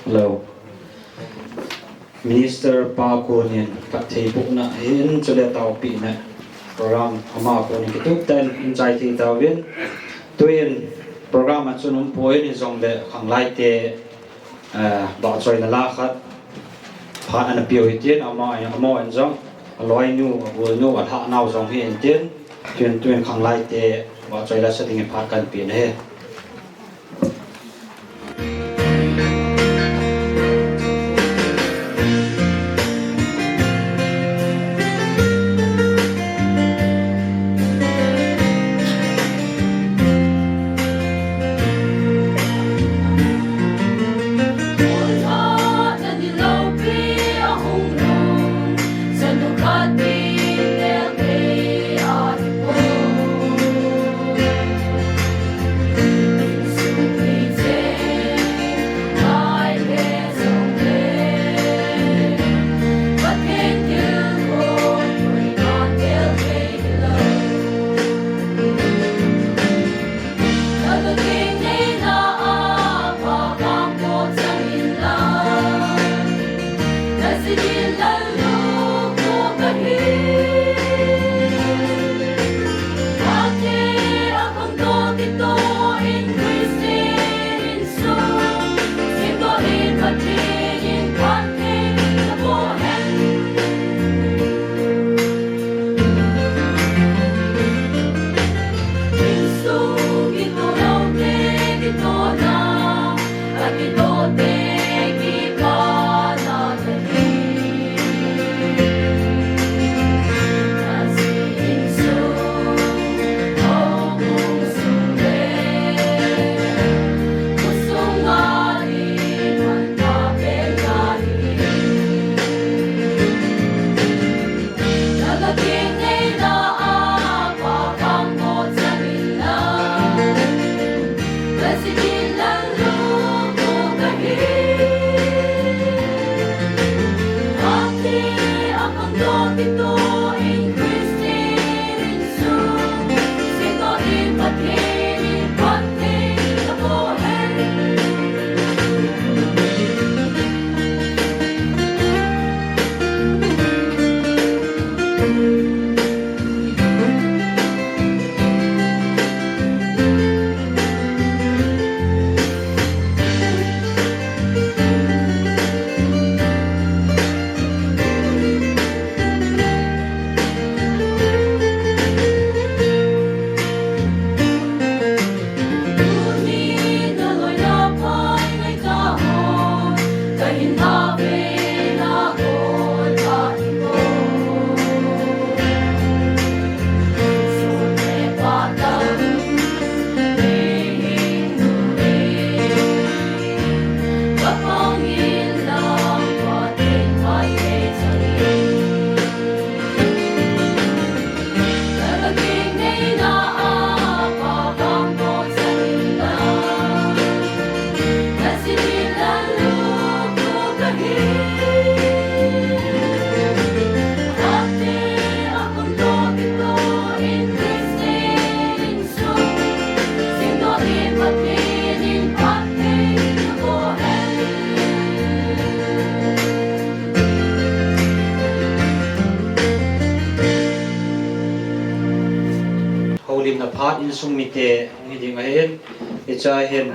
Hello. Minister pa konin phatthei bohna hin chule taopehna program ama konin kitup tah in chai thei tauvin. Tuin program a chun umpoi, hijongle khanglaite, eh, vahchoina la khat phat ana peh u hitin, ama, amaho in jong aloinu, agolnu, alhahnau jong hi intin, tuin, tuin khanglaite vahchoi la sa dingin phat kahin peh ahi. Na phat insung mite hung hi ding ahin, hiche hin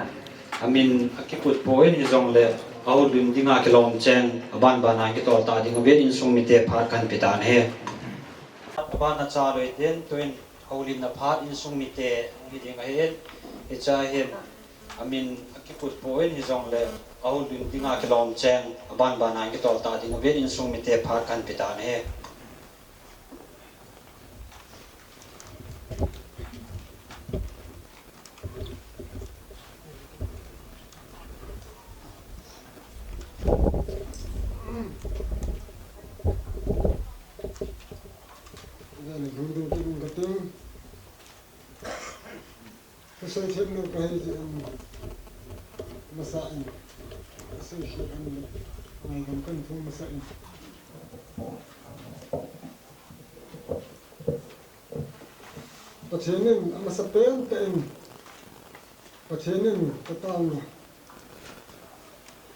amin akiput poi, hijongle ahoulim dinga kilom cheng, abanbana kitol ta ding uvin, insung mite phat kahin pe tan ahi. Abana cha loi din, tuin houlimna phat insung mite hung hi ding ahin, hiche hin amin akiput poi, hijongle ahoulim dinga kilom cheng, abanbana kitol ta ding uvin, insung mite phat kahin pe tan ahi. Thusei themlou kahi jeh in masa in, thusei themlou, ngaidam kahin phong masa in. Pathen in amasapen tah in, Pathen in kataona,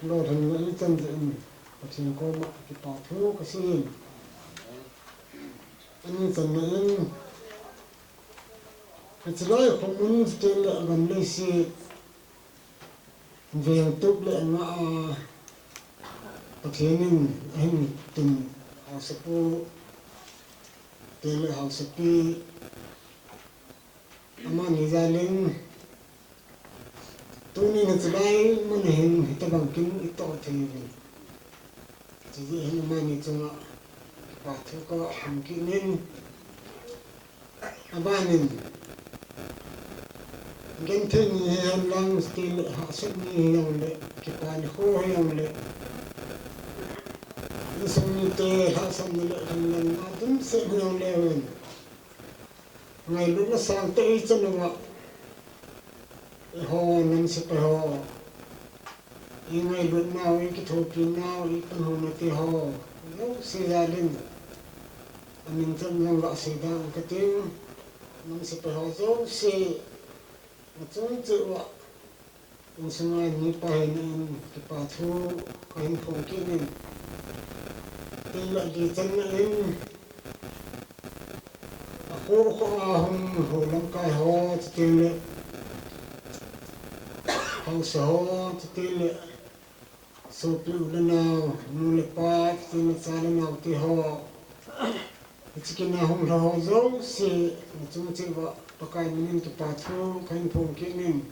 lolhinna eichan jeh in, Pathen koma kipa thu kasei in. Ani channa in, hiche lai khomun chuteng le agam leiset, veng tup le angah a, Pathen in ahin tun haosapu, chuteng le haosapi, amani jal in, tunin hiche lai mun a hin hitobang kin itoh thei uvin. Chujeh hin amani chunga kipa thu kaga phong kit in, abanin, genthei ni hihen lang, chuteng le hahsat ni hijongle, kipa nikho hijongle, insung mite hahsatna le lungdonna dimset hijongle uvin, ngailutna sangtah eichan uva, eiho nam sepai ho, ingailutnau, ikithopinau, ipanhona te ho jouse jal in, amin chan jong gasei dan kating, nam sepai ho jouse, nachung cheh uva, insunga mipa hina in kipa thu kahin phong kit in, chuteng le adih channa in, akho kho a hung ho lamkai ho, chuteng le haosa ho, chuteng le sopi u le nao, nu le pa, chuteng le cha le nao te ho, hiche kin a hung lha ho jouse, nachung cheh uva Pakai min in kipa thu kahin phong kit in.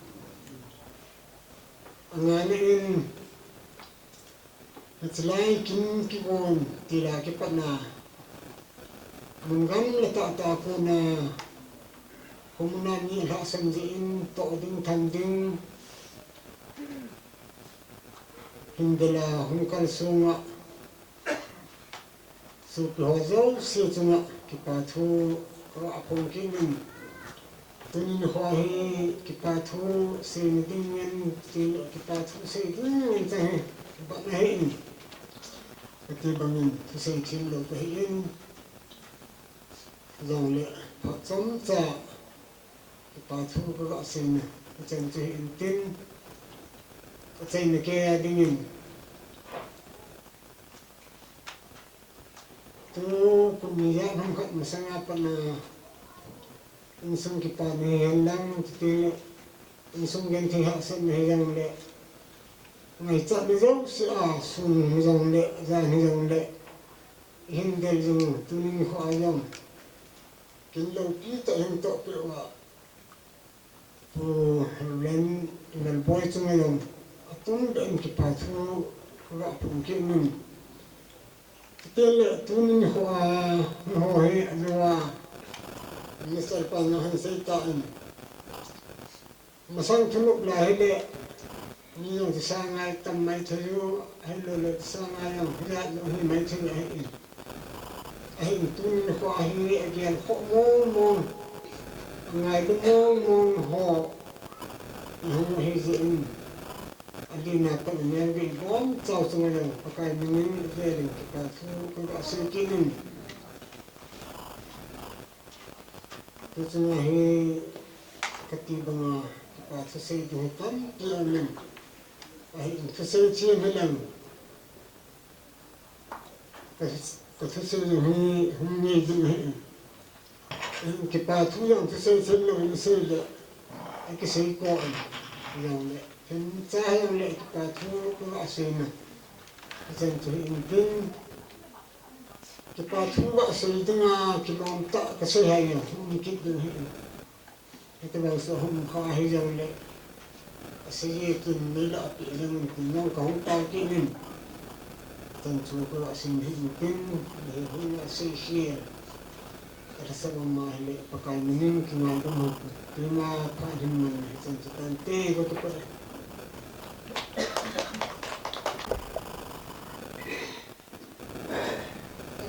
Angana in, hiche lai kin kigon til a kipatna, mun gamla tahtah a kona, khomun a mi alhahsam jeh in toh ding tham ding, hindel a hung kalsong a, sopi ho jouse chunga kipa thu kaga phong kit in, tuni nikho hi kipa thu seina dingin, chuteng le kipa thu sei dingin chang hi kibatna ahin, kati bangin thusei themlou kahin, jongle phat chomcha kipa thu kaga seina, achan chu hi intin, achaina kei a dingin, tu kum ni ja ham khat masanga patna, insung kipana hihen lang, chuteng le insung genthei hahsatna hijongle, ngaichatna jouse a, sun hijongle, jan hijongle, ihindel jing u, tuni nikho a jong kin loupi tah hin tohpeh uva, Pu Reverend Lalboi chunga jong atumbeh in kipa thu kaga phong kit in, chuteng le tuni nikho a, nikho hi ajou a, Minister pan jong ahin sei tan, masang thunop lai hile, mi jong thisa ngai tam maithei u, ahilouleh thisa ngai jong hijat jong hi maithei ahin, ahin tuni nikho a hi agel khoh mong mong, angailu mong mong ho ihung ahijeh in, adihna pan amelgei ibonchauva chunga jong Pakai min in avel in kipa thu kaga sei kit in, tuchunga hi kati banga kipa thu sei ding hi tampi aumin, ahin thusei thiem hilang, ka, kathusei ding hi hung ngei ding ahin, Kipa thu jong thusei sei lou in sei le, akisei ko an. Jong le, themcha jong le kipa thu ko asei na. Chen chu hin tin, kipa thu asei dinga kilom tah kasei hai jong, hung kit ding hi. Hiti bang chu hung kha hi jong le, asei kin nei la pi jong tin jong kahung tao kit in. Chen chu ko asei hi tin, hi hung asei hi. Ka sa ma le Pakai minin kingaidam ho. Tima pha hin man hi chan chu tante ko tu pa.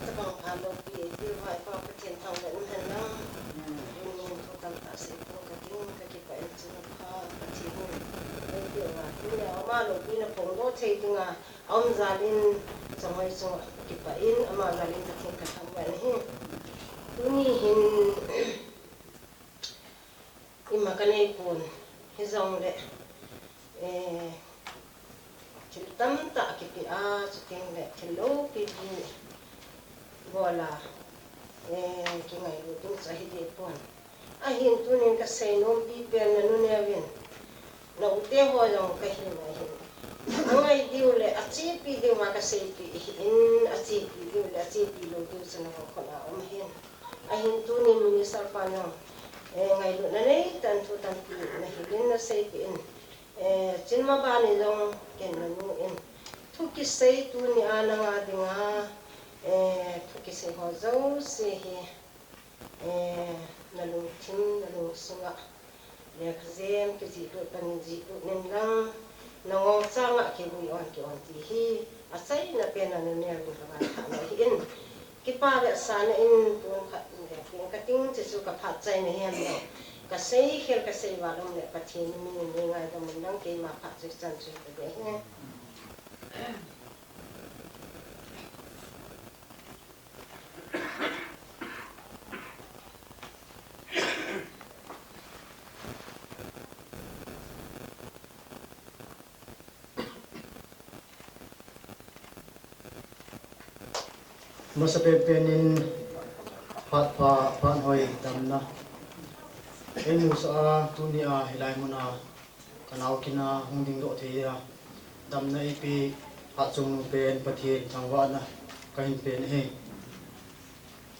Tabang pha loupi, pi vai pa Pathen thangvah in hen lang. Min thu tamtah sei pon kating, kakipah in chun pha Pathen in. Ei pi va, tunia ama loupina phongdoh thei dinga, aum jal in, chonghoi chunga kipah in, ama jal in Pathen kathangvah in ahi. Tuni hin, ima kanei pon, hijongle, eh, thil tamtah kipe a, chuteng le thil loupi pi bol a, eh, kingailut ding chu ahi deh pon. Ahin tunin kasei nompi pen, nanu neovin, na u te ho jong kahin ahin. Angai diu le achepi diu ma kaseipeh ahin, achepi diu le achepi lou diu chu nangho khut a um ahin. Ahin tunin minister pan jong, eh, ngailutna neitah in thu tampi nahil in naseipeh in, eh, Chinma Bani jong ken nanu in, thu kisei tunia nanga dinga, eh, thu kisei ho jouse hi, eh, nalungthim, nalungsunga lekha jem kijih lut pan jih lut nin lang, nangong changa kivui on ki on ti hi achaina pen a nanu neovin kavaithah na ahin. Kipa vetsahna in tun khat in le pen kating, chuchu kaphat chaina hihen lang, kasei khel kasei val um le Pathen min in nei ngaidam un lang, keima phat chu chan chu hita ding ahi. Masapen pen in phat pha, phat hoi damna eimusah a, tunia hilai muna kanao kin a hung dingdoh thei a damna eipeh hatchungnung pen Pathen thangvahna kahin pen ahi.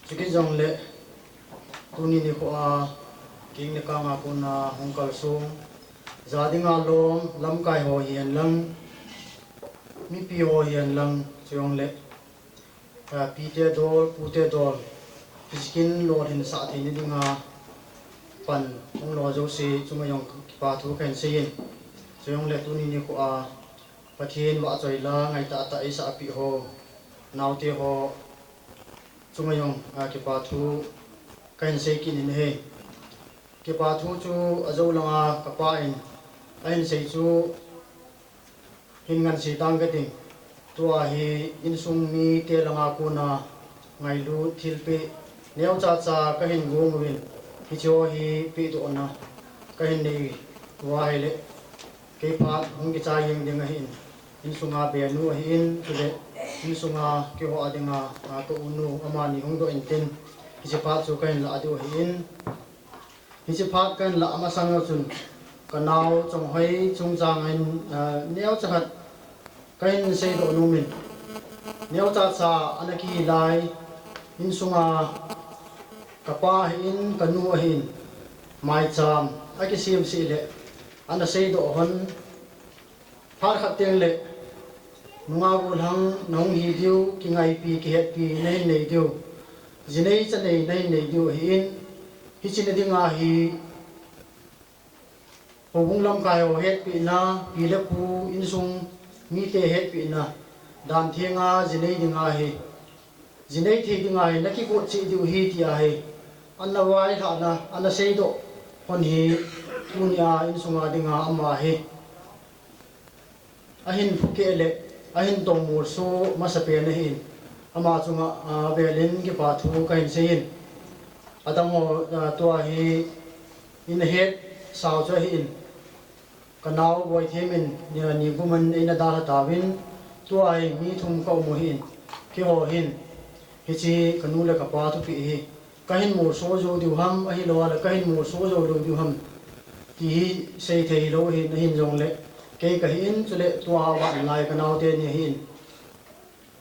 Chukit jongle tuni nikho a king le kang a kona hung kalsong, ja dinga lom, lamkai ho hihen lang, mipi ho hihen lang, chujongle, ah, pite dol, pute dol, pisikin lolhinsah theina dinga pan hung lo jouse chunga jong kipa thu kahin seiyin. Chujongle tuni nikho a Pathen vahchoi la ngaitah tah eisahpeh ho, naote ho chunga jong, ah, kipa thu kahin sei kit in ahi. Kipa thu chu ajou langa kapa in ahin sei chu hin ngansi tang kating. Tua hi insung mite langa kona ngailut thilpeh neocha cha kahin gong uvin, hicheho hi pehdohna kahin nei uva ahile, kei phat hung kichai jeng ding ahin, insunga benu ahin, chule insunga keiho a dinga, a, ka unu amani hung doh intin, hiche phat chu kahin lah diu ahin. Hiche phat kahin lah masang a chun, kanao Chonghoi chungchang in, a, neocha khat kahin seidoh nomin, neocha cha ana kihilai, insunga kapa ahin, kanu ahin, maicham akisem seh le ana seidoh hon, phat khat tengle nunga gollhang nahung hi diu, kingaipi kihetpi nahin nei diu, jinei chanei nahin nei diu ahin, hiche na dinga hi houbung lamkai ho hetpehna, pi le pu, insung mite hetpehna, dan thenga jinei dinga hi, jinei thei dinga hi nakigot cheh diu ahi tia hi ana vailhahna, ana seidoh hon hi, tunia insunga dinga ama hi ahin phukeh le ahin tongmolso masapen ahin, ama chunga, a, velin kipa thu kahin seiyin. Adang ho, a, tua hi ina hetsau chu ahin, kanao Boithem in, ni, ni guman eina dalha tauvin, tua hi mi thum kaum u ahin, keiho hin, hiche kanu le kapa thupeh hi Kahin molso jou diu ham, ahilou le kahin molso jou lou diu ham, ti hi seithei hilou hin, ahin jongle kei kahin, chule tua avat lai kanao teni ahin.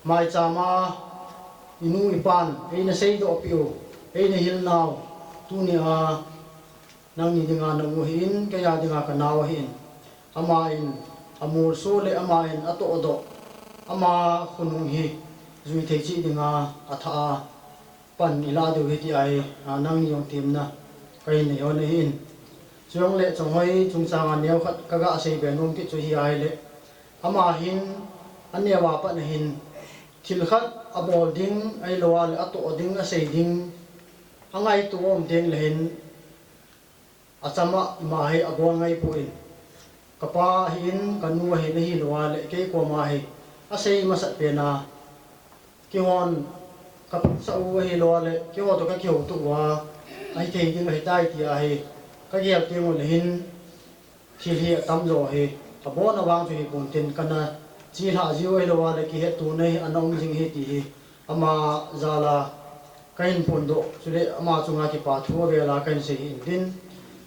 Maicham a inu ipan eina seidoh peh u, eina hilnau, tunia nangni dinga namu ahin, keija dinga kanao ahin. Aman amolso le aman atohdoh, ama khonung hi juithei cheh dinga athah a pan ilah diu hi ti ahi, a, nangni jong temna kahin nei hon ahin. Chujongle Chonghoi chungchanga neokhat kaga seibe nom kit chu hi ahile, ama hin aneo a pat ahin, thil khat abol ding, ahilou le atoh ding, asei ding, angaito um teng le hin, achama ima hi abol ngaipon, kapa ahin, kanu ahin, ahilou le kei koma hi asei masat pena, keihon kaphatsah u ahilou le keiho toh kakihoutoh uva, ahithei ding ahitai ti ahi, kagel teng ule hin, thil hi atamjo hi, abona vang chu hipon tin, kana chelhah jiu ahilou le kihettona hi ana um jing ahi ti hi ama jal a kahin phondoh, chule ama chunga kipa thu avel a kahin sei ahin tin.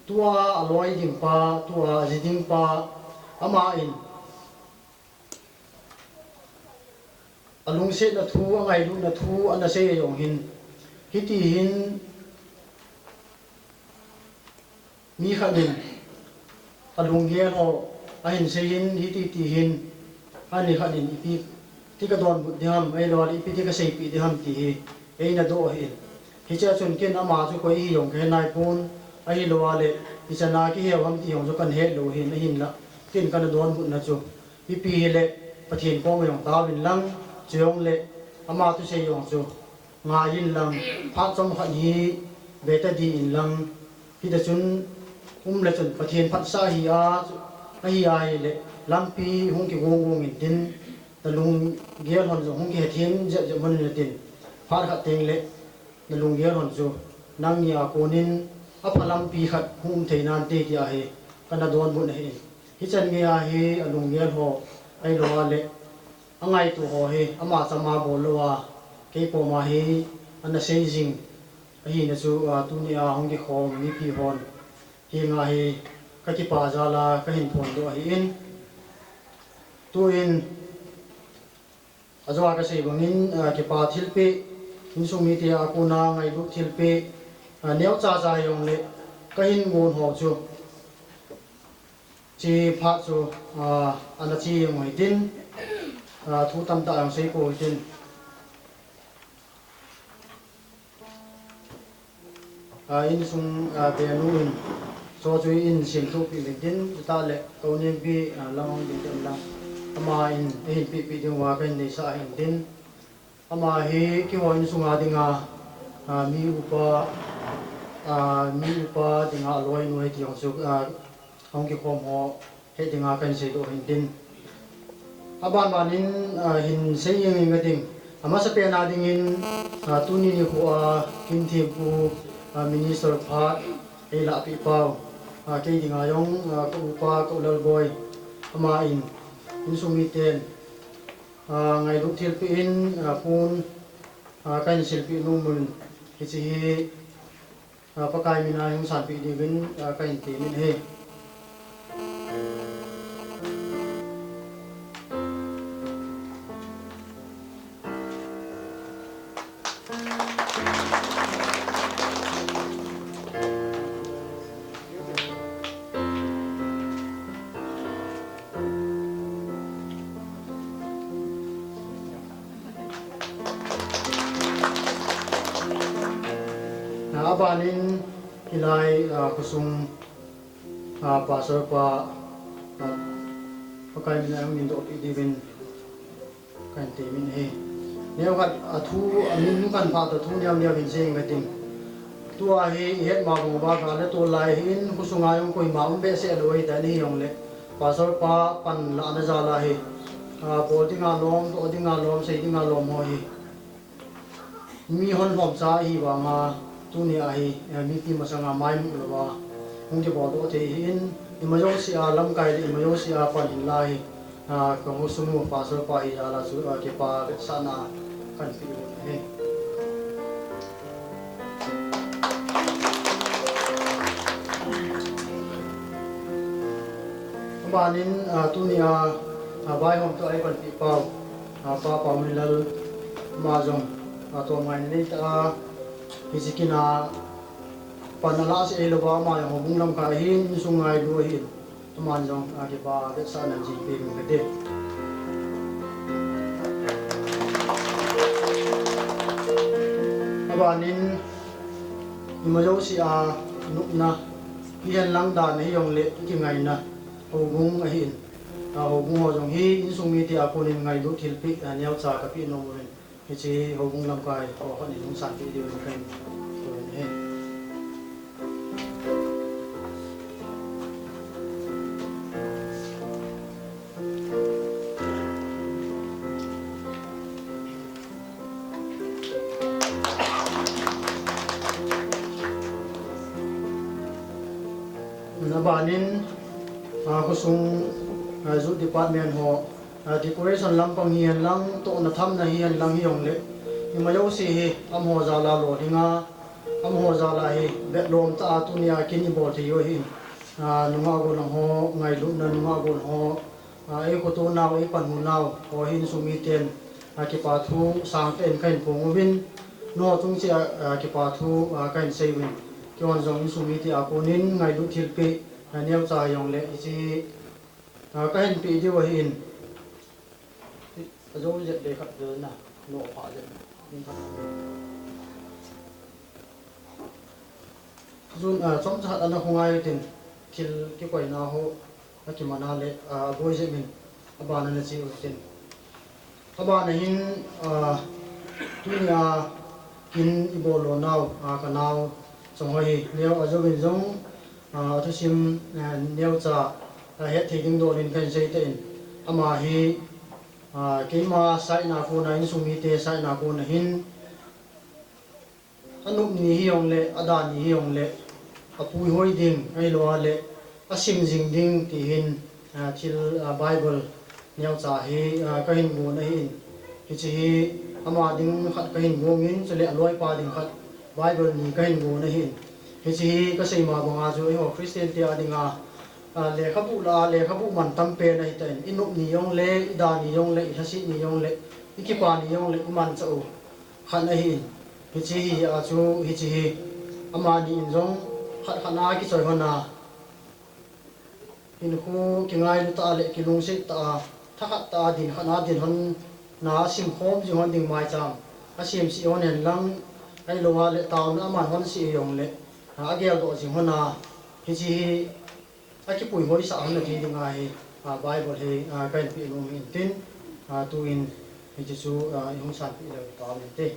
Tua aloi ding pa, tua aji ding pa, aman alungsetna thu, angailutna thu ana sei jong hin, hiti hin mi khat in alunggel ho ahin sei hin, hiti ti hin, ani khat in ipi ti kadonbut ding ham, ahilou le ipi ti kaseipeh ding ham ti hi eina doh ahin. Hichea chun ken ama chu koi ahi jong kahe naipon, ahilou le ichan a kiheu ham ti jong chu kahet lou ahin, ahinla ken kana donbutna chu, ipi hile Pathen koma jong taovin lang, chujongle ama thusei jong chu ngai in lang, phat chomkhat hi vetadi in lang, hita chun, um le chun Pathen phatsah ahi a, ahi ahile lampi hung kigong gong in tin, nalunggel hon jong hung kihethem jep jep hon in tin, phat khat teng le nalunggel hon chu nangni a konin apha lampi khat hung um thei nante ti ahi, kana donbut ahin. Hichan geiya hi alunggel ho ahilou le angaito ho hi ama chama bol louva, kei koma hi ana sei jing ahina chu, a, tunia hung kikhom mipi hon henga hi kakipa jal a kahin phondoh ahin. Tuin ajoa kasei bangin, a, kipa thilpeh, insung mite a kona ngailut thilpeh, a, neocha cha jongle kahin gon ho chu hiche phat chu, a, ana che jeng u hitin, a, thu tamtah jong seipou hitin. A, insung, a, benu in, cho chu in semthu peh uvin tin, chutah le ka u Nempi, a, lang hung ding tin lang, aman eihin pehpeh diuva kahin deisah ahin tin. Ama hi keiho insunga dinga, a, mi upa, a, mi upa dinga aloinu ahi ti jong chu, a, hung kikhom ho het dinga kahin seidoh ahin tin. Aban banin, a, hin sei jeng inge ding. Amasapen a dingin, a, tuni nikho a kin thempu, a, minister phat eilahpeh pau, a, kei dinga jong, a, ka upa, ka u Lalboi, aman insung miten, a, ngailut thilpeh in, a, pon, a, kahin silpeh nom un, hiche hi, a, Pakai mina hung sanpeh diuvin, a, kahin temin ahi. A, abanin hilai, a, khosung, a, pastor pa, a, Pakai mina hung mindohpeh diuvin kahin temin ahi. Neokhat a thu, a min hung khanpha toh thu neoneo hin sei inge ding. Tua hi ihet ma bang uva kale tulai hin khosunga jong koima um behseh lou ahitan ahijongle, pastor pa panlahna jal a hi, a, bol dinga lom, doh dinga lom, sei dinga lom ho hi mihon lhomcha ahi vanga, tunia hi, eh, mipi masanga maimu louva hung kiboldoh thei ahin, ima jousea lamkai le ima jousea pan hinla hi, a, ka khosung u pastor pa hi jal a chu, a, kipa vetsahna kahin peh u ahi. Panin, ah, tunia, ah, vaihom toh eipanpi pau, ah, Pa Paominlal, ama jong, ah, toh ngai nei ta a, hiche kin a pan alah seh hilouva, ama jong houbung lamkai ahin, insung ngailu ahin, aman jong, ah, kipa vetsahna jingpeh ing kate. Abanin, ima jouse a nopna, hihen lang dan hijongle, kingaina houbung ahin. Ah, houbung ho jong hi insung mite a konin ngailut thilpeh, ah, neocha kapeh nom uvin. Hiche houbung lamkai ho khat in hung sanpeh diuvin kahin, kahin ahi. Abanin, ah, khosung, ah, youth department ho, ah, decoration lampang hihen lang, tohna thamna hihen lang hijongle, ima jouse hi amaho jal a lolhing a, amaho jal a hi betlom tah a tunia kin ibol thei u ahin, ah, nungah gollhang ho ngailutna, nungah gollhang ho, ah, eikhoto nau, eipanhu nau ho hi insung miten, ah, kipa thu sangtah in kahin phong uvin, nangho chung cheh a, ah, kipa thu, ah, kahin sei uvin. Keihon jong insung mite a konin ngailut thilpeh, ah, neocha hijongle hiche, ah, kahin peh diu ahin. Ajou jep le khat jona, nophah jep. Jun, ah, chomcha khat ana hung ngai utin, thil kikoina ho, akiman a le, ah, aboi jep in, abana nache utin. Abana hin, ah, tunia kin ibol lo nau, ah, kanao chong ho hi, neo ajouvin jong, ah, athusim, ah, neocha, ah, het thei ding dolin kahin sei tan, ama hi, ah, keima side na kona, insung mite side na kona hin, anop ni hijongle, adan ni hijongle, apuihoi ding, ahilouleh, asim jing ding ti hin, ah, thil, ah, Bible neocha hi, ah, kahin gon ahin. Hiche hi ama ding khat kahin gongin, chule aloipa ding khat Bible ni kahin gon ahin. Hiche hi kasei ma banga chu eiho Christian te a dinga, ah, lekhabu lah a, lekhabu mantam pen ahitan, inop ni jongle, idan ni jongle, ilhaset ni jongle, ikipa ni jongle, imanchah u khat ahin. Hiche hi a chu, hiche hi amani in jong khat khat na kichoi lhon a, hinkho kingailu tah a le kilungset tah a, thakhat tah a din khat na din lhon na, asimkhom jing lhon ding maicham, asemseh lhon hen lang, ahilouleh taona aman lhon seh jongle, ageldoh jing lhon a, hiche hi akipuihoisah lhon na thei dinga hi, ah, Bible hi, ah, kahin peh nom ahin tin, ah, tuin hiche chu, ah, ihung sanpeh leu tauvin te.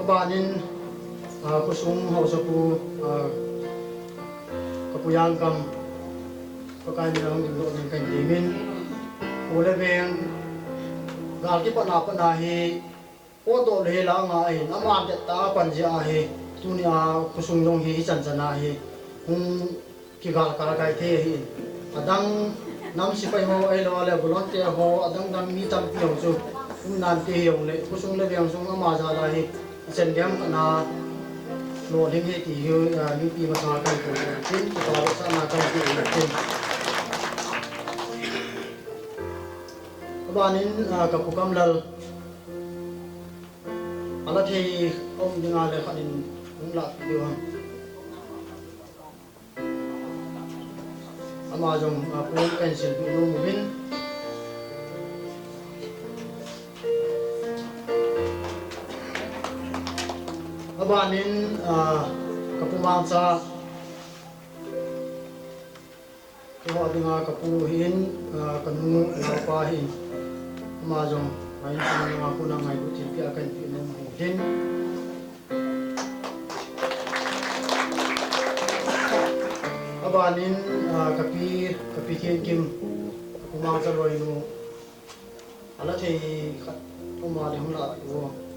Abanin, ah, khosung haosapu, ah, kapu Jangkam, Pakai min a hung dingdoh ding kahin temin, kho le veng, gal kipatna patna hi, potdoh le hela anga ahin, ama det tah a pan jeh ahi, tunia khosung jong hi, hichan chan a hi, hung kigal kal kai thei ahin. Adang nam sepai ho ahilouleh volunteer ho, adang dang mi tampi jong chu, um nante hijongle, khosung le veng sung ama jal a hi, ichan gei khat na, lolhing hih ti hi, ah, mipi masanga kahin phong in tin, kipa vetsahna kahin pe in tin. Abanin, ah, kapu Kamlal, ala thei um dinga le khat in hung lahpeh diu ham. Ama jong, ah, pon kahin silpeh nom uvin. Abanin, ah, kapu Mangcha, keiho dinga kapu ahin, ah, kanu, naopa ahin. Ama jong, ah, insung dinga kona ngailut thilpeh a kahin peh nom u ahin. Abanin, ah, kapi, kapi Thenkim, kapu Mangcha loinu, ala thei khat um a le hung lahpeh u.